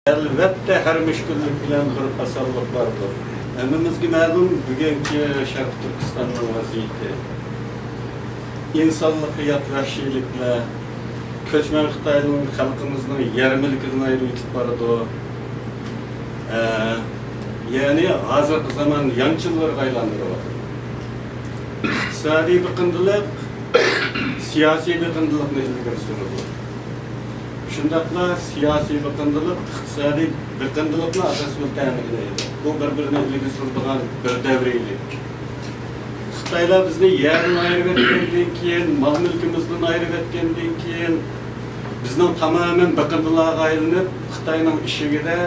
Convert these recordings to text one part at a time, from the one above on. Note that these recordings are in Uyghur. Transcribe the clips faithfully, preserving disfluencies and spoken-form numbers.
ئەلۋەتتە، ھەر مۈشكۈللۈك بىلەن بىر ئاسانلىق باردۇر. ھەممىمىزگە مەلۇم، بۈگۈنكى شەرقىي تۈركىستاننىڭ ۋەزىيىتى. ئىنسانلىققا يات ۋەھشىيلىكلەر، كۆچمەن خىتاينىڭ خەلقىمىزنىڭ يەر مۈلكىدىن ئايرىۋېتىپ بارىدۇ. ئە، يەنى ھازىرقى زامان يانچۇقلىرىغا ئايلاندۇرۇۋاتىدۇ. ئىقتىسادىي بېقىندىلىق سىياسىي بېقىندىلىقنى ئىلگىرى سۈرىدۇ. شۇنداقلا سىياسىي بېقىندىلىق ئىقتىسادىي بېقىندىلىقنى ئاساس قىلىپ تەمىنلەيدۇ. بۇ بىر-بىرىنى ئىلگىرى سۈرىدىغان بىر دەۋرىيلىك. خىتايلار بىزنى يەردىن ئايرىۋەتكەندىن كېيىن، مال مۈلكىمىزدىن ئايرىۋەتكەندىن كېيىن، بىزنىڭ تامامەن بېقىندىلارغا ئايلىنىپ، خىتاينىڭ ئىشىكىدە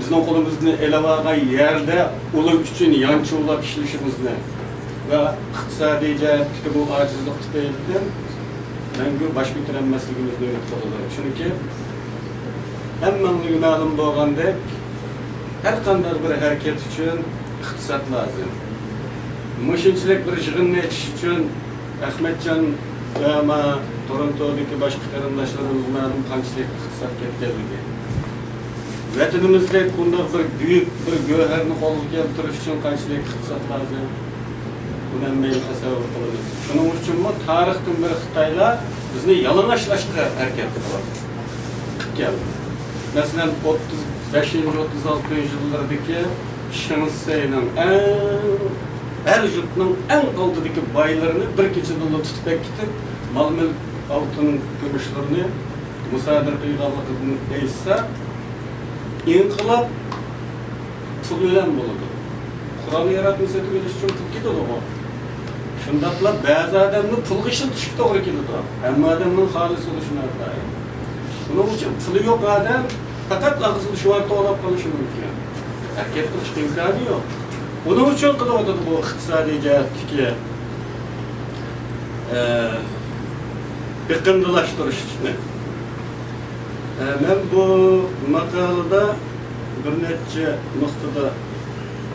بىزنىڭ قولىمىزدىن ئېلىۋالغان يەردە ئۇلار ئۈچۈن يانچۇقلاپ ئىشلىشىمىزنى ۋە ئىقتىسادىي جەھەتتىكى بۇ ئاجىزلىق تۈپەيلىدىن مەڭگۈ باش كۆتۈرەلمەسلىكىمىزنى ئۈمىد قىلىدۇ. چۈنكى ھەممىڭلارغا مەلۇم بولغاندەك، ھەر قانداق بىر ھەرىكەت ئۈچۈن ئىقتىساد لازىم. مۇشۇنچىلىك بىر يىغىننى ئېچىش ئۈچۈن ئەخمەتجان ۋە ما تورونتودىكى باشقا قېرىنداشلىرىمىزغا مەلۇم قانچىلىك ئىقتىساد كەتكەنلىكى. ۋەتىنىمىزدەك بۇنداق بىر بۈيۈك بىر گۆھەرنى قولغا كەلتۈرۈش ئۈچۈن قانچىلىك ئىقتىساد لازىم؟ بۇنى ھەممەيلەن تەسەۋۋۇر قىلىمىز. شۇنىڭ ئۈچۈنمۇ تارىختىن بېرى خىتايلار بىزنى يالىڭاچلاشقا ھەرىكەت قىلىپ كەلدى. مەسىلەن، ئوتتۇز بەشىنچى، ئوتتۇز ئالتىنچى يىللاردىكى شېڭ شىسەينىڭ ئەڭ، ھەر يۇرتنىڭ ئەڭ ئالدىدىكى بايلىرىنى بىر كېچىدىلا تۇتۇپ ئەكېتىپ، مال-مۈلۈك، ئالتۇن، كۈمۈشلىرىنى مۇسادىرە قىلغانلىقىدىن ئېيتسا، ئىنقىلاب پۇل بىلەن بولىدۇ. قورال ياراتما سېتىۋېلىش ئۈچۈن پۇل كېتىدىغۇ. شۇنداقلا بەزى ئادەمنى پۇلغا ئىشلىتىشكە توغرا كېلىدۇ. ھەممە ئادەمنىڭ خالىسى بولۇشى ناتايىن. شۇنىڭ ئۈچۈن پۇلى يوق ئادەم پەقەت ئاغزىدا شوئار توۋلاپ قېلىشى مۇمكىن. ھەرىكەت قىلىشقا ئىمكانى يوق. ئۇنىڭ ئۈچۈن قىلىۋاتىدۇ بۇ ئىقتىسادىي جەھەتتىكى، ئە، بېقىندىلاشتۇرۇشنى. ئە، مەن بۇ ماقالىدا بىر نەچچە نۇقتىدا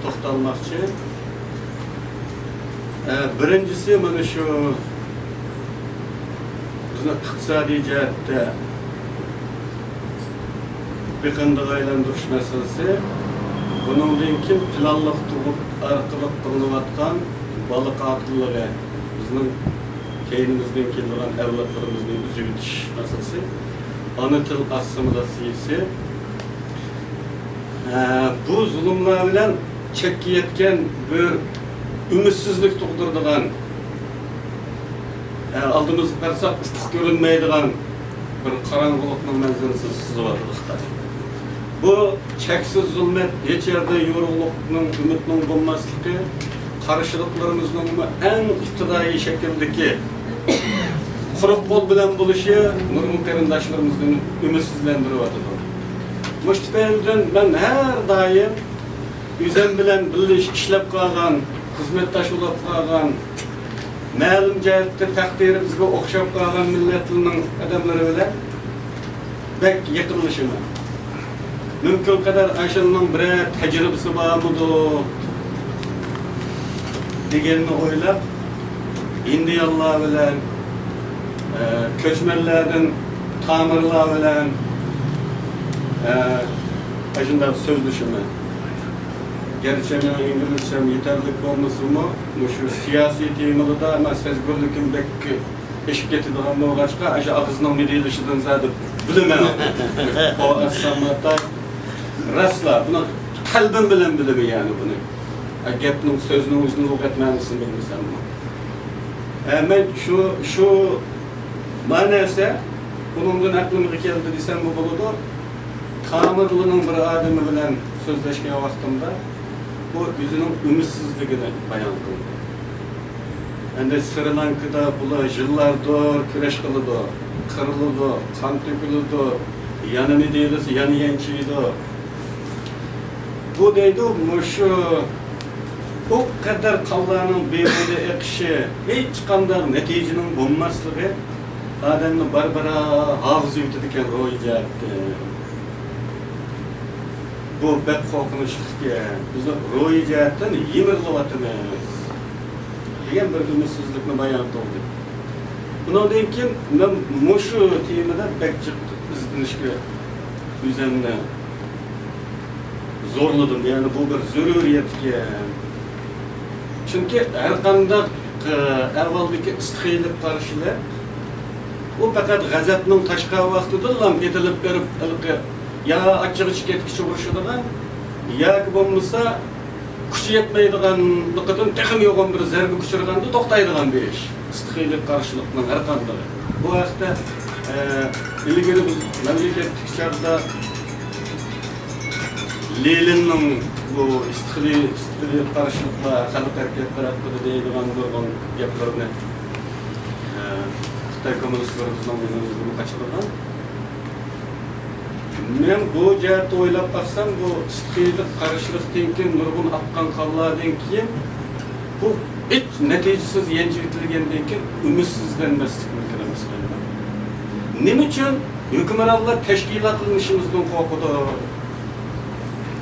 توختالماقچى. ئە، بىرىنچىسى، مانا شۇ بىزنىڭ ئىقتىسادىي جەھەتتە بېقىندىغا ئايلاندۇرۇش مەسىلىسى، بۇنىڭدىن كېيىن پىلانلىق تۇغۇت ئارقىلىق قىلىنىۋاتقان بالا قاتىللىقى، بىزنىڭ كەينىمىزدىن كېلىدىغان ئەۋلادلىرىمىزنى ئۈزۈۋېتىش مەسىلىسى، ئانا تىل ئاسسىمىلياتسىيىسى، ئە، بۇ زۇلۇملار بىلەن چەككە يەتكەن بىر ئۈمىدسىزلىك تۇغدۇرىدىغان، ئە، ئالدىمىزغا قارىساق ئۇپۇق كۆرۈنمەيدىغان بىر قاراڭغۇلۇقنىڭ مەنزىرىسىنى سىزىۋاتىدۇ خىتاي. بۇ چەكسىز زۇلمەت، ھېچ يەردە يورۇقلۇقنىڭ، ئۈمىدنىڭ بولماسلىقى، قارشىلىقلىرىمىزنىڭمۇ ئەڭ ئىپتىدائىي شەكىلدىكى قۇرۇق قول بىلەن بولۇشى نۇرغۇن قېرىنداشلىرىمىزنى ئۈمىدسىزلەندۈرۈۋاتىدۇ. مۇشۇ تۈپەيلىدىن مەن ھەر دائىم ئۆزۈم بىلەن بىللە ئىشلەپ قالغان، خىزمەتداش بولۇپ قالغان، مەلۇم جەھەتتە تەقدىرى بىزگە ئوخشاپ قالغان مىللەتلەرنىڭ ئادەملىرى بىلەن بەك يېقىنلىشىمەن. مۇمكىن قەدەر ئاشۇنىڭ بىرەر تەجرىبىسى بارمىدۇ دېگەننى ئويلاپ، ھىندىيانلار بىلەن، ئە، كۆچمەنلەردىن تامىرلار بىلەن، ئە، ئاشۇنداق سۆزلىشىمەن. گەرچە مېنىڭ ئىنگلىزچەم يېتەرلىك بولمىسىمۇ، مۇشۇ سىياسىي تېمىلاردا مەن سەزگۈرلۈكۈم بەك ئېشىپ كېتىدىغان بولغاچقا، ئاشۇ ئاغزىنىڭ مىدىرلىشىدىن زادى بىلىمەن. ئۇ ئاشۇ ساماتا راستلا، بۇنى قەلبىم بىلەن بىلىمەن، يەنى بۇنى. ئە، گەپنىڭ، سۆزنىڭ ئۆزىنىڭ لۇغەت مەنىسىنى بىلمىسەممۇ. ئە، مەن شۇ، شۇ ما نەرسە ئۇنىڭدىن ئەقلىمگە كەلدى دېسەممۇ بولىدۇ. تامىرلىنىڭ بىر ئادىمى بىلەن سۆزلەشكەن ۋاقتىمدا، ئۇ ئۆزىنىڭ ئۈمىدسىزلىكىنى بايان قىلدى. ئەمدى سرى لانكىدا بۇلار يىللاردۇر كۈرەش قىلىدۇ، قىرىلىدۇ، قان تۆكۈلىدۇ، يەنە نېمە دېيىلسە يەنە يەنچۈيدۇ. بۇ دەيدۇ، مۇشۇ ئۇ قەدەر قانلارنىڭ بىھۇدە ئېقىشى، ھېچقانداق نەتىجىنىڭ بولماسلىقى ئادەمنى بارا-بارا ئاغزىۋېتىدىكەن روھىي جەھەتتىن. بۇ بەك قورقۇنچلۇق ئىكەن. بىز روھىي جەھەتتىن يىمىرىلىۋاتىمىز دېگەن بىر ئۈمىدسىزلىكنى بايان قىلدى. بۇنىڭدىن كېيىن مەن مۇشۇ تېمىدا بەك جىق ئىزدىنىشكە ئۆزۈمنى زورلىدىم، يەنى بۇ بىر زۆرۈرىيەتكەن. چۈنكى ھەرقانداق، ئە، ئەھۋالدىكى ئىستىخىيلىق قارشىلىق، ئۇ پەقەت غەزەپنىڭ تاشقان ۋاقتىدىلا ئېتىلىپ بېرىپ، ھېلىقى يا ئاچچىقى چىقىپ كېتىشكە ئۇرۇشىدىغان، ياكى بولمىسا كۈچى يەتمەيدىغانلىقىدىن تېخىمۇ يوغان بىر زەربە ئۇچرىغاندا توختايدىغان بىر ئىش. ئىستىخىيلىق قارشىلىقنىڭ ھەرقاندىقى. بۇ ھەقتە، ئە، ئىلگىرى بىز مەملىكەتلىك چاغدا لېنىننىڭ بۇ ئىستىخلى-، ئىستىخلى قارشىلىقلار، خەلق ھەرىكەتلىرى ھەققىدە دەيدىغان نۇرغۇن گەپلىرىنى، ئە، خىتاي كوممۇنىستلىرى بىزنىڭ مېڭىمىزدىمۇ قاچىلىغان. مەن بۇ جەھەتتە ئويلاپ باقسام، بۇ ئىستىخلىق قارشىلىقتىن كېيىن، نۇرغۇن ئاققان قانلاردىن كېيىن، بۇ ھېچ نەتىجىسىز يەنچۈك ئېتىلگەندىن كېيىن ئۈمىدسىزلەنمەسلىك مۇمكىن ئەمەس. نېمە ئۈچۈن ھۆكۈمرانلار تەشكىلاتلىنىشىمىزدىن قورقىدۇ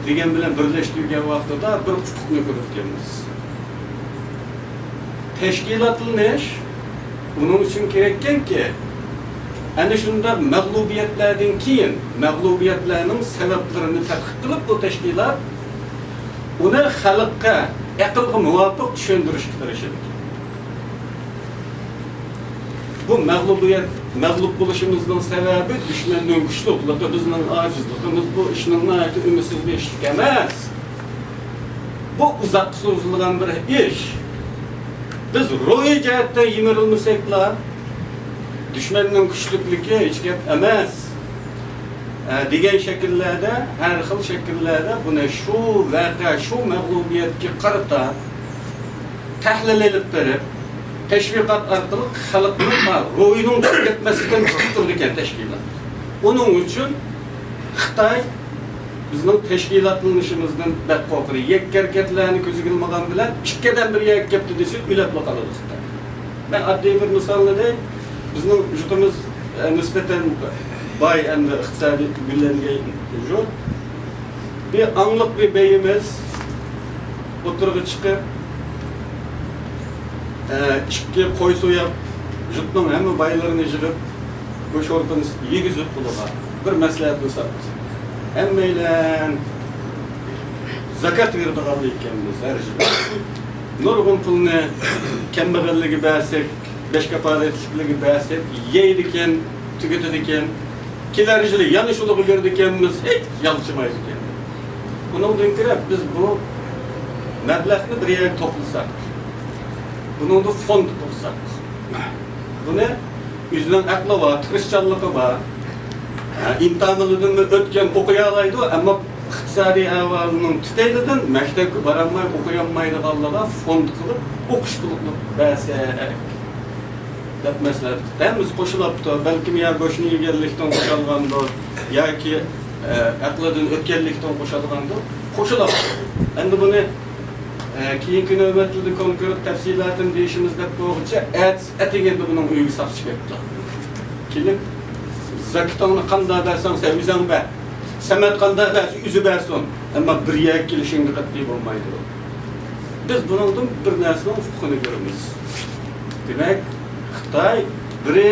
دېگەن بىلەن بىرلەشتۈرگەن ۋاقتىدا بىر ئۇپۇقنى كۆرۈپتىكەنمىز. تەشكىلاتلىنىش ئۇنىڭ ئۈچۈن كېرەككەنكى، ئەنە شۇنداق مەغلۇبىيەتلەردىن كېيىن مەغلۇبىيەتلەرنىڭ سەۋەبلىرىنى تەتقىق قىلىپ، بۇ تەشكىلات ئۇنى خەلققە ئەقىلگە مۇۋاپىق چۈشەندۈرۈشكە تىرىشىدۇ. بۇ مەغلۇبىيەت، مەغلۇپ بولۇشىمىزنىڭ سەۋەبى دۈشمەننىڭ كۈچلۈكلۈكى، بىزنىڭ ئاجىزلىقىمىز. بۇ ئىشنىڭ ناھايىتى ئۈمىدسىزلىشىش ئەمەس. بۇ ئۇزاققا سوزۇلغان بىر ئىش. بىز روھىي جەھەتتە يىمىرىلمىسەكلا، دۈشمەننىڭ كۈچلۈكلۈكى ھېچ گەپ ئەمەس، ئە، دېگەن شەكىللەردە، ھەر خىل شەكىللەردە بۇنى شۇ ۋەقە، شۇ مەغلۇبىيەتكە قارىتا تەھلىل ئېلىپ بېرىپ، تەشۋىقات ئارقىلىق خەلقنىڭ روھىنىڭ چۈشۈپ كەتمەسلىكىنى تۇتۇپ تۇرىدىكەن تەشكىلات. ئۇنىڭ ئۈچۈن خىتاي بىزنىڭ تەشكىلاتلىنىشىمىزدىن بەك قورقىدۇ. يەككە ھەرىكەتلەرنى كۆزگە ئىلمىغان بىلەن ئىككى قەدەم بىر يەرگە كەپتۇ دېسە، ئۆلەپلا قالىدۇ خىتاي. مەن ئاددىي بىر مىسالنى دەي. بىزنىڭ يۇرتىمىز، ئە، نىسبەتەن باي ھەمدە ئىقتىسادىي گۈللەنگەن يۇرت. بىر ئاڭلىق بىر بېيىمىز ئوتتۇرىغا چىقىپ، ئە، ئىككى قوي سويۇپ، يۇرتنىڭ ھەممە بايلىرىنى يىغىپ، بۇ شورپىنى يېگۈزۈپ، بۇلارغا بىر مەسلىھەتنى ساپتى. ھەممەيلەن زاكات بېرىدىغانلار ئىكەنمىز ھەر يىلى. نۇرغۇن پۇلنى كەمبەغەللىككە بەرسەك، بەش كاپالەتلىكلىككە بەرسەك، يەيدىكەن، تۈگىتىدىكەن. كېلەر يىلى يەنە شۇلارغا بېرىدىكەنمىز، ھېچ يالچىمايدىكەن. بۇنىڭدىن كۆرە بىز بۇ مەبلەغنى بىر يەرگە توپلىساق، بۇنىڭدا فوند قۇرساق، بۇنى ئۆزىنىڭ ئەقلى بار، تىرىشچانلىقى بار، ھە، ئىمتىھانلىرىدىنمۇ ئۆتكەن، ئوقۇيالايدۇ، ئەمما ئىقتىسادىي ئەھۋالىنىڭ تۈپەيلىدىن مەكتەپكە بارالماي، ئوقۇيالمايدىغانلارغا فوند قىلىپ ئوقۇش پۇلىنى بەرسەك دەپ مەسلىھەت قىلدى. ھەممىسى قوشۇلۇپتۇ. بەلكىم يا گۆشنى يېگەنلىكتىن قوشالغاندۇ، ياكى، ئە، ئەقلىدىن ئۆتكەنلىكتىن قوشالغاندۇ. قوشۇلۇپتۇ. ئەمدى بۇنى، ئە، كېيىنكى نۆۋەتلىردە كونكرېت تەپسىلاتىنى دېيىشىمىز دەپ بولغۇچە، ئەتىسى ئەتىگەندە بۇنىڭ ئۆيىگە ساقچى كەپتۇ. كېلىپ، زاكىتىڭنى قانداق بەرسەڭ سەن ئۆزۈڭ بەر. سەمەت قانداق بەرسە ئۆزى بەرسۇن. ئەمما بىر يەرگە كېلىشىڭگە قەتئىي بولمايدۇ. بىز بۇنىڭدىن بىر نەرسىنىڭ ئۇپۇقىنى كۆرىمىز. دېمەك، خىتاي بىرى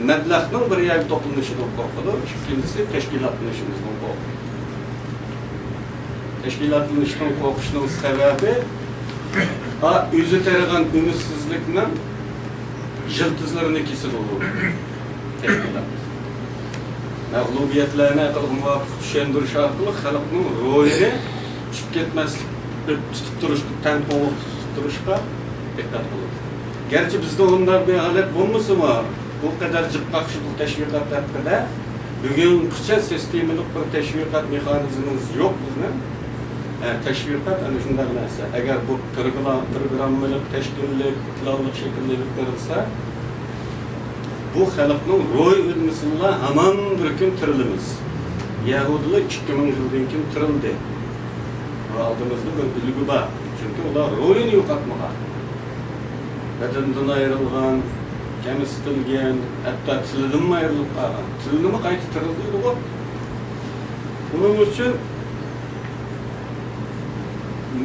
مەبلەغنىڭ بىر يەرگە توپلىنىشىدىن قورقىدۇ، ئىككىنچىسى تەشكىلاتلىنىشىمىزدىن قورقىدۇ. تەشكىلاتلىنىشتىن قورقۇشنىڭ سەۋەبى، ئا، ئۆزى تېرىغان ئۈمىدسىزلىكنىڭ يىلتىزلىرىنى كېسىدۇ تەشكىلات. مەغلۇبىيەتلەرنى ئەقىلگە مۇۋاپىق چۈشەندۈرۈش ئارقىلىق خەلقنىڭ روھىنى چۈشۈپ كەتمەسلىك، تۇتۇپ تۇرۇشقا، تەڭپۇڭلۇق تۇتۇپ تۇرۇشقا دىققەت قىلىدۇ. گەرچە بىزدە ئۇنداق بىر ھالەت بولمىسىمۇ، بۇ قەدەر جىق قاقشىدۇق تەشۋىقات ھەققىدە. بۈگۈنگىچە سىستېمىلىق بىر تەشۋىقات مېخانىزمىمىز يوق بىزنىڭ. ئە، تەشۋىقات ئەنە شۇنداق نەرسە. ئەگەر بۇ پروگرام-، پروگراممىلىق، تەشكىللىك، پىلانلىق شەكىلدە ئېلىپ بېرىلسە، بۇ خەلقنىڭ روھى ئۆلمىسىنلا ھامان بىر كۈن تىرىلىمىز. يەھۇدىيلار ئىككى مىڭ يىلدىن كېيىن تىرىلدى. ۋە ئالدىمىزدا بىر ئۈلگە بار. چۈنكى ئۇلار روھىنى يوقاتمىغان. بەدىنىدىن ئايرىلغان، كەمسىتىلگەن، ھەتتا تىلىدىنمۇ ئايرىلىپ قالغان. تىلىنىمۇ قايتا تىرىلدۈردىغۇ. بۇنىڭ ئۈچۈن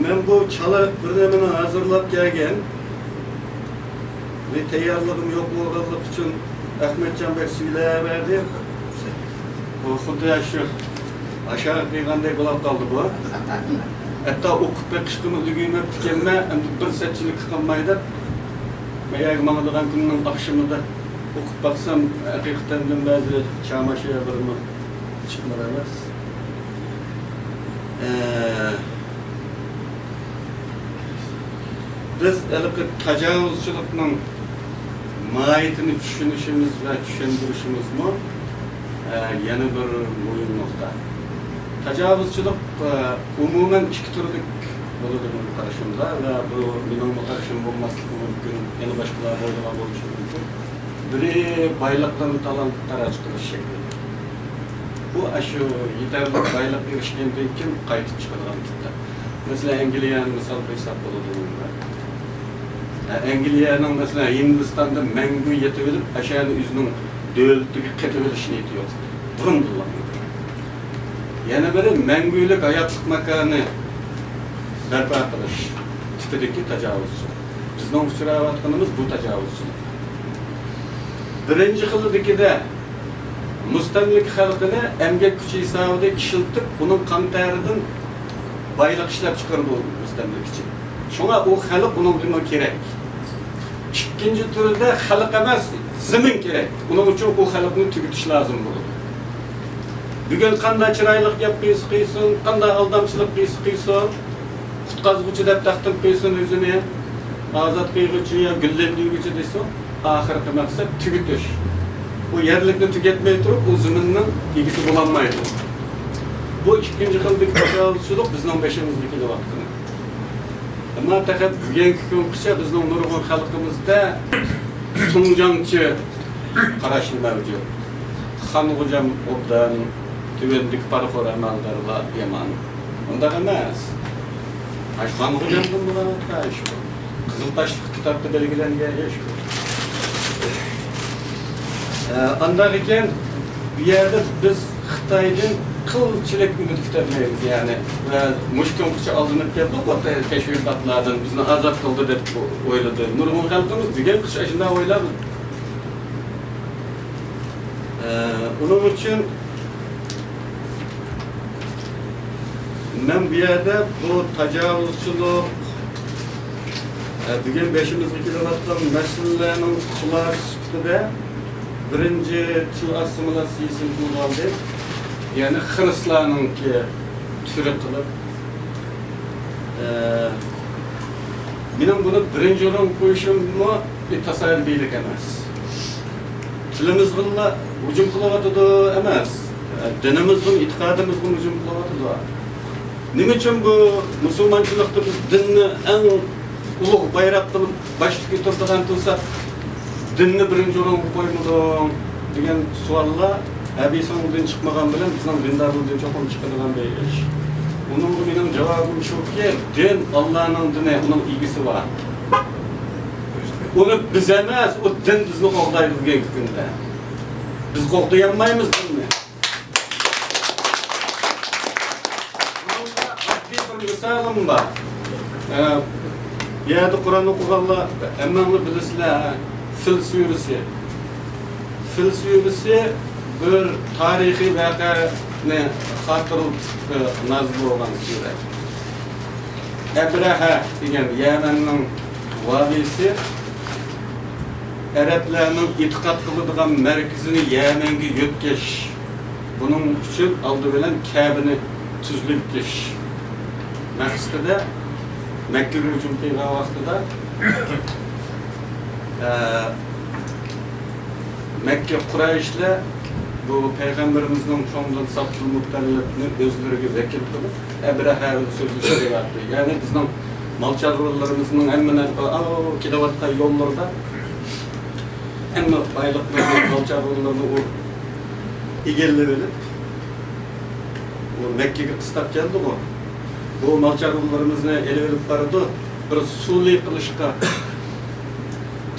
مەن بۇ چالا بىر نېمىنى ھازىرلاپ كەلگەن. مېنىڭ تەييارلىقىم يوق بولغانلىقى ئۈچۈن ئەخمەتجان بەك سۈيلەۋەردى. بۇ خۇددى شۇ ئاشاغا قىلغاندەك بولاپ قالدى بۇ. ھەتتا ئوقۇپ بېقىشقىمۇ ئۈلگۈرمەپتىكەنمەن، ئەمدى بىر سەتچىلىك قىلماي دەپ، مەيەگە ماڭىدىغان كۈننىڭ ئاخشىمىدا ئوقۇپ باقسام، ھەقىقەتەن بەزى چاماشيالىرىمۇ چىقمىدى ئەمەس. ئە، بىز ھېلىقى تاجاۋۇزچىلىقنىڭ ماھىيىتىنى چۈشىنىشىمىز ۋە چۈشەندۈرۈشىمىزمۇ، ئە، يەنە بىر مۇھىم نۇقتا. تاجاۋۇزچىلىق، ئە، ئومۇمەن ئىككى تۈرلۈك بولىدۇ مېنىڭ قارىشىمدا ۋە بۇ مېنىڭمۇ قارىشىم بولماسلىقى مۇمكىن، يەنە باشقىلار بولىدىغان بولۇشى مۇمكىن. بىرى بايلىقلارنى تالان-تاراج قىلىش شەكلى. بۇ ئاشۇ يېتەرلىك بايلىققا ئېرىشكەندىن كېيىن قايتىپ چىقىدىغان تىپتا. مەسىلەن، ئەنگلىيەنى مىسال قويساق بولىدۇ بۇنىڭغا. ھە، ئەنگلىيەنىڭ، مەسىلەن، ھىندىستاندا مەڭگۈ يېتىۋېلىپ، ئاشۇ يەرنى ئۆزىنىڭ دۆلىتىگە قېتىۋېلىش نىيىتى يوق. بۇرۇندىنلا. يەنە بىرى، مەڭگۈلۈك ھاياتلىق ماكانى بەرپا قىلىش تىپىدىكى تاجاۋۇزچىلىق. بىزنىڭ ئۇچراۋاتقىنىمىز بۇ تاجاۋۇزچىلىق. بىرىنچى خىلىدىكىدە مۇستەملىكە خەلقىنى ئەمگەك كۈچى ھېسابىدا ئىشلىتىپ، ئۇنىڭ قان تەرىدىن بايلىق ئىشلەپ چىقىرىدۇ مۇستەملىكىچى. شۇڭا ئۇ خەلق ئۇنىڭغىمۇ كېرەك. ئىككىنچى تۈردە خەلق ئەمەس، زېمىن كېرەك. ئۇنىڭ ئۈچۈن ئۇ خەلقنى تۈگىتىش لازىم بولىدۇ. بۈگۈن قانداق چىرايلىق گەپ قىلسا قىلسۇن، قانداق ئالدامچىلىق قىلسا قىلسۇن، قۇتقازغۇچى دەپ تەقدىم قىلسۇن ئۆزىنى، ئازاد قىلغۇچى يا گۈللەندۈرگۈچى دېسۇن، ئاخىرقى مەقسەت تۈگىتىش. ئۇ يەرلىكنى تۈگەتمەي تۇرۇپ، ئۇ زېمىننىڭ ئىگىسى بولالمايدۇ. بۇ ئىككىنچى خىلدىكى تاجاۋۇزچىلىق بىزنىڭ بېشىمىزدا كېلىۋاتقىنى. ئەمما پەقەت بۈگۈنكى كۈنگىچە بىزنىڭ نۇرغۇن خەلقىمىزدە سۇڭجاڭچى قاراشمۇ مەۋجۇت. خانغوجام ئوبدان، تۆۋەندىكى پارىخور ئەمەلدارلار يامان. ئۇنداق ئەمەس. ئاشۇ خانغوجامدىن بولۇۋاتقان ئىش بۇ. قىزىل تاشلىق كىتابتا بەلگىلەنگەن ئىش بۇ. ئە، ئانداق ئىكەن، بۇ يەردە بىز خىتايدىن قىلچىلىك ئۈمىد كۈتەلمەيمىز، يەنى. ۋە مۇشۇ كۈنگىچە ئالدىنىپ كەلدۇق، تەشۋىقاتلاردىن بىزنى ئازاد قىلدى دەپ ئويلىدى. نۇرغۇن خەلقىمىز بۈگۈنگىچە ئاشۇنداق ئويلاپ، ئە، ئۇنىڭ ئۈچۈن مەن بۇ يەردە بۇ تاجاۋۇزچىلىق، ئە، بۈگۈن بېشىمىزغا كېلىۋاتقان مەسىلىلەرنىڭ خۇلاسىسى سۈپىتىدە بىرىنچى تىل ئاسسىمىلياتسىيىسىنى تىلغا ئالدى. يەنى خىرىسلارنىڭكى تۈرى قىلىپ، ئە، مېنىڭ بۇنى بىرىنچى ئورۇنغا قويۇشۇممۇ بىر تاسادىپىيلىك ئەمەس. تىلىمىزغىلا ھۇجۇم قىلىۋاتىدۇ ئەمەس، دىنىمىزغىمۇ، ئېتىقادىمىزغىمۇ ھۇجۇم قىلىۋاتىدۇ. نېمە ئۈچۈن بۇ مۇسۇلمانچىلىقتا بىز دىننى ئەڭ ئۇلۇغ بايراق قىلىپ باشتا كۆتۈرىدىغان تۇرساق، دىننى بىرىنچى ئورۇنغا قويمىدىڭ دېگەن سوئاللار ھەبىسىڭدىن چىقمىغان بىلەن بىزنىڭ دىندارلىقتىن چوقۇم چىقىدىغان بىر ئىش. ئۇنىڭغا مېنىڭ جاۋابىم شۇكى، دىن ئاللانىڭ دىنى، ئۇنىڭ ئىگىسى بار. ئۇنى بىز ئەمەس، ئۇ دىن بىزنى قوغدايدۇ بۈگۈنكى كۈندە. بىز قوغدىيالمايمىز دىننى. بۇنىڭدا ئاددىي بىر مىسالىم بار. ئە، بۇ يەردە قۇرئان ئوقۇغانلار ھەممەڭلار بىلىسىلەر، فىل سۈرىسى. فىل سۈرىسى بىر تارىخىي ۋەقەنى خاتىرىلىتىپ، ئە، نازىل بولغان سۈرە. ئەبرەھە دېگەن يەمەننىڭ ۋالىيسى ئەرەبلەرنىڭ ئېتىقاد قىلىدىغان مەركىزىنى يەمەنگە يۆتكەش. بۇنىڭ ئۈچۈن ئالدى بىلەن كەبىنى تۈزلىتىش مەقسىتىدە مەككىگە ھۇجۇم قىلغان ۋاقتىدا، ئە، مەككە قۇرەيشلەر بۇ پەيغەمبىرىمىزنىڭ چوڭ دادىسى ئابدۇلمۇتتەلىپنى ئۆزلىرىگە ۋەكىل قىلىپ، ئەبرەھە بىلەن سۆزلىشىپ بېرەتتى. يەنى بىزنىڭ مال-چارۋىلىرىمىزنىڭ ھەممە نەرسە، ئاۋۇ كېلىۋاتقان يوللىرىدا ھەممە بايلىقلىرىنى، مال-چارۋىلىرىنى ئۇ ئىگىلىۋېلىپ، ئۇ مەككىگە قىستاپ كەلدىغۇ. بۇ مال-چارۋىلىرىمىزنى ئېلىۋېلىپ بارىدۇ. بىر سۈلھى قىلىشقا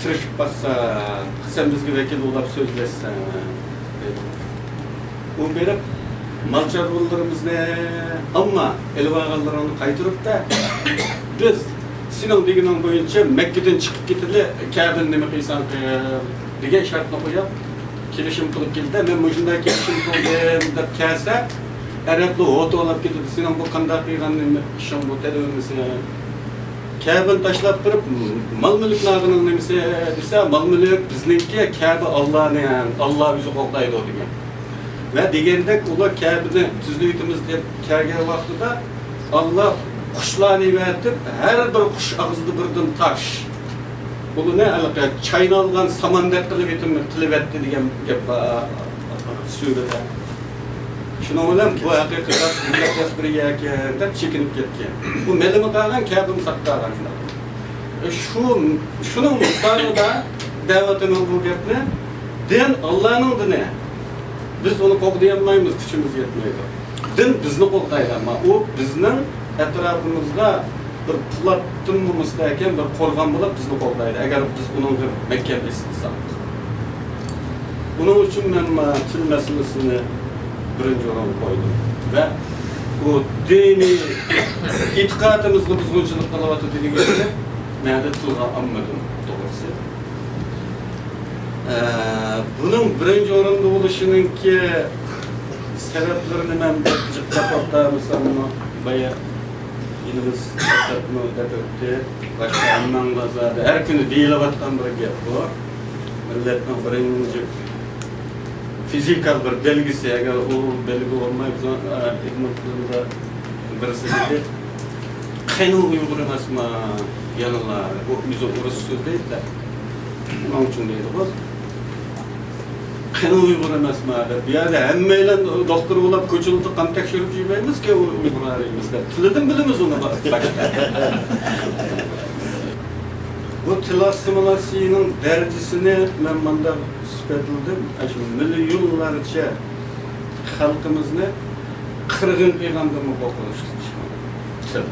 تىرىشىپ باقسا، سەن بىزگە ۋەكىل بولاپ سۆزلەشسەن، دېدى. ئۇ بېرىپ، مال-چارۋىلىرىمىزنى، ئەمما ئېلىۋالغانلىرىڭنى قايتۇرۇپ بەر. بىز سېنىڭ دېگىنىڭ بويىچە مەككىدىن چىقىپ كېتىلى، كەبىنى نېمە قىلساڭ قىل، دېگەن شەرتنى قويۇپ، كېلىشىم قىلىپ كېلدى. مەن مۇشۇنداق كېلىشىم قىلدىم دەپ كەلسە، ئەرەبلەر ھوتۇۋلاپ كېتىدۇ، سېنىڭ بۇ قانداق قىلغان نېمە ئىشىڭ بۇ، تەلىۋىمىسى؟ كەبىنى تاشلاپ بېرىپ، مال-مۈلۈك ناغىنىڭ نېمىسى دېسە، مال-مۈلۈك بىزنىڭكى، كەبە ئاللانىڭ، ئاللا ئۆزى قوغدايدۇ دېگەن. ۋە دېگەندەك ئۇلار كەبىنى تۈزلىۋېتىمىز دەپ كەلگەن ۋاقتىدا، ئاللا قۇشلارنى ئەۋەتىپ، ھەر بىر قۇش ئاغزىدا بىردىن تاش. ئۇلىنى ھېلىقى چاينالغان ساماندەك قىلىۋېتىم-، قىلىۋەتتى دېگەن گەپ بار سۈرىدە. شۇنىڭ بىلەن بۇ ھەقىقەتەن مۇقەددەس بىر يەركەن دەپ چېكىنىپ كەتكەن. بۇ مېلىمۇ قالغان، كەبىمۇ ساقىت قالغان شۇنداق. شۇ، شۇنىڭ مىسالىدا دەۋاتىمەن بۇ گەپنى. دىن ئاللانىڭ دىنى. بىز ئۇنى قوغدىيالمايمىز، كۈچىمىز يەتمەيدۇ. دىن بىزنى قوغدايدۇ، ئەمما ئۇ بىزنىڭ ئەتراپىمىزغا بىر پولاتتىنمۇ مۇستەھكەم بىر قورغان بولۇپ بىزنى قوغدايدۇ، ئەگەر بىز ئۇنىڭغا مەھكەم ئېسىلساق. ئۇنىڭ ئۈچۈن مەن، ئە، تىل مەسىلىسىنى بىرىنچى ئورۇنغا قويدۇم ۋە ئۇ دىنىي ئېتىقادىمىزغا بۇزغۇنچىلىق قىلىۋاتىدۇ دېگەننى مەن تىلغا ئالمىدىم، توغرىسى. ئە، بۇنىڭ بىرىنچى ئورۇندا بولۇشىنىڭكى سەۋەبلىرىنى مەن بىر جىق دەپ ئاتالمىساممۇ، بايا ئىنىمىز ئەسەتمۇ دەپ ئۆتتى. باشقا ھەممەڭلار زادى ھەر كۈنى دېيىلىۋاتقان بىر گەپ بۇ. مىللەتنىڭ بىرىنچى فىزىكال بىر بەلگىسى، ئەگەر ئۇ بەلگە بولماي، بىز، ئە، ئېدمونتوندا بىرسى دېدى، قېنى ئۇيغۇر ئەمەسما؟ يەنىلا بۇ ئۆزى ئورۇسچە سۆزلەيدۇ-دە. شۇنىڭ ئۈچۈن دەيدىغۇ. قېنى ئۇيغۇر ئەمەسما دەپ، بۇ يەردە ھەممەيلەن دوختۇر بولاپ كوچىلاردا قان تەكشۈرۈپ يۈرمەيمىزكى، ئۇ ئۇيغۇر ئەمەس دەپ. تىلىدىن بىلىمىز ئۇنى باشتا. بۇ تىل ئاسسىمىلياتسىيىنىڭ دەرىجىسىنى مەن مۇنداق ئىسپاتلىدىم. ئاشۇ مىليونلارچە خەلقىمىزنى قىرغىن قىلغاندىنمۇ قورقۇنچلۇق ئىش بۇ. تىل.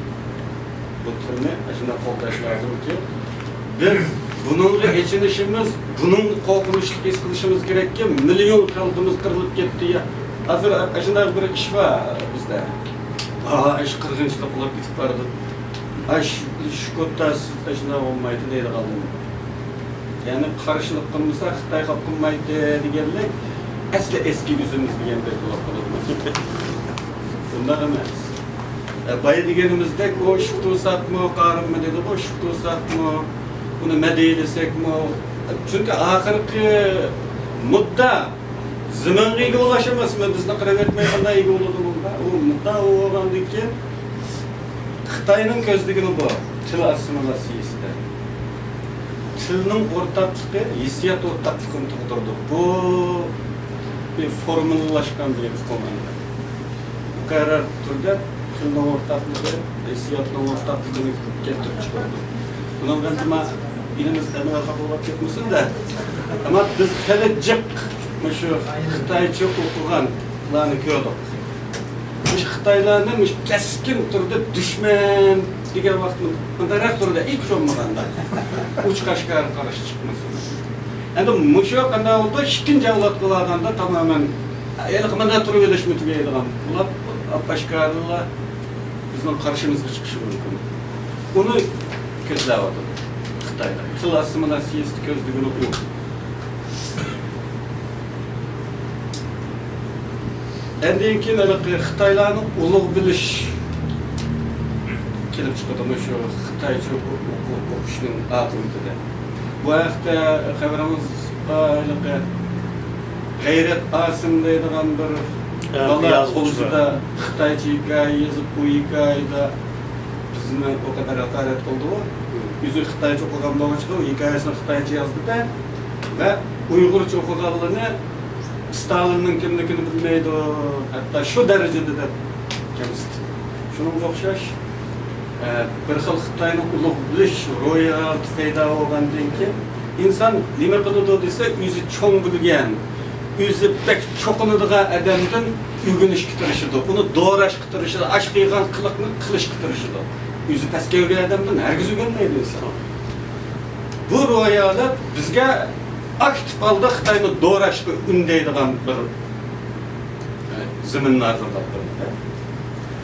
بۇ تىلنى ئاشۇنداق قوغداش لازىمكى، بىز بۇنىڭغا ئېچىنىشىمىز، بۇنىڭ قورقۇنچلۇق ھېس قىلىشىمىز كېرەككى، مىليون خەلقىمىز قىرىلىپ كەتتى. ھازىر ئاشۇنداق بىر ئىش بار بىزدە. ئا، ئىش قىرغىنچىلىق بولۇپ كېتىپ بارىدۇ. ئاش شۇكۇتاسىز ئاشۇنداق بولمايدۇ دەيدىغانلىرى. يەنى قارشىلىق قىلمىسا خىتاي خەپ قىلمايدۇ دېگەنلىك، ئەسلى ئەسكى ئۆزىمىز دېگەندەك بولۇپ قالىدۇ. ئۇنداق ئەمەس. ئە، بايا دېگىنىمىزدەك، ئۇ شۇكتۇساقمۇ، قارىممۇ دېدىغۇ، شۇكتۇساقمۇ، ئۇنى مەدھىيلىسەكمۇ. چۈنكى ئاخىرقى مۇددا زېمىنغا ئىگە بولاش ئەمەسمۇ، بىزنى قىرىۋەتمەي قانداق ئىگە بولىدۇ بۇنىڭغا؟ ئۇ مۇددا ئۇ بولغاندىن كېيىن خىتاينىڭ كۆزلىگىنى بۇ، تىل ئاسسىمىلياتسىيىسىدە. تىلنىڭ ئورتاقلىقى ھېسسىيات ئورتاقلىقىنى تۇغدۇرىدۇ. بۇ بىر فورمۇلىلاشقان بىر ئۇقۇم ئەمدى. مۇقەررەر تۈردە تىلنىڭ ئورتاقلىقى ھېسسىياتنىڭ ئورتاقلىقىنى كەلتۈرۈپ چىقىرىدۇ. بۇنىڭ بىلەن ئىنىمىز ئەمەل خاپا بولۇپ كەتمىسۇن-دە. ئەمما بىز خېلى جىق مۇشۇ خىتايچە ئوقۇغانلارنى كۆردۇق. مۇشۇ خىتايلارنى مۇشۇ كەسكىن تۈردە دۈشمەن دېگەن ۋاقىتتا مۇنداقراق تۈردە ھېچ بولمىغاندا ئوچۇق ئاشكارا قارشى چىقمىسۇن. ئەمدى مۇشۇ قانداق بولدى؟ ئىككىنچى ئەۋلاد قىلىۋالغاندا تامامەن ھېلىقى مانا تۇرۇۋېلىشمۇ تۈگەيدىغان بولۇپ، ئاپئاشكارىلا بىزنىڭ قارشىمىزغا چىقىشى مۇمكىن. ئۇنى كۆزلەۋاتىدۇ خىتايلار. تىل ئاسسىمىلياتسىيىسىنى كۆزلىگىنى ئۇ. ئاندىن كېيىن ھېلىقى خىتايلارنى ئۇلۇغ بىلىش كېلىپ چىقىدۇ مۇشۇ خىتايچە ئوقۇ-، ئوقۇشنىڭ ئاقىۋىتىدە. بۇ ھەقتە خەۋىرىڭىز بار، ھېلىقى غەيرەت ئاسىم دەيدىغان بىر ھە، بالا يازغۇچى بار. قوشۇدا خىتايچە ھېكايە يېزىپ، بۇ ھېكايىدە بىزنى ئۇ قەدەر ھاقارەت قىلدىغۇ. ئۆزى خىتايچە ئوقۇغان بولغاچقا، ئۇ ھېكايىسىنى خىتايچە يازدى-دە ۋە ئۇيغۇرچە ئوقۇغانلىرىنى ستالىننىڭ كىملىكىنى بىلمەيدۇ، ھەتتا شۇ دەرىجىدە دەپ كەمسىتىپ. شۇنىڭغا ئوخشاش، ئە، بىر خىل خىتاينىڭ ئۇلۇغ بىلىش روھىياتى پەيدا بولغاندىن كېيىن، ئىنسان نېمە قىلىدۇ دېسە، ئۆزى چوڭ بىلگەن، ئۆزى بەك چوقۇنىدىغان ئادەمدىن ئۆگىنىشكە تىرىشىدۇ، ئۇنى دوراشقا تىرىشىدۇ، ئاشۇ قىلغان قىلىقنى قىلىشقا تىرىشىدۇ. ئۆزى پەس كۆرگەن ئادەمدىن ھەرگىز ئۆگەنمەيدۇ ئىنسان. بۇ روھىيەت بىزگە ئاكتىپ ھالدا خىتاينى دوراشقا ئۈندەيدىغان بىر، ئە، زېمىننى ھازىرلاپ بەردى.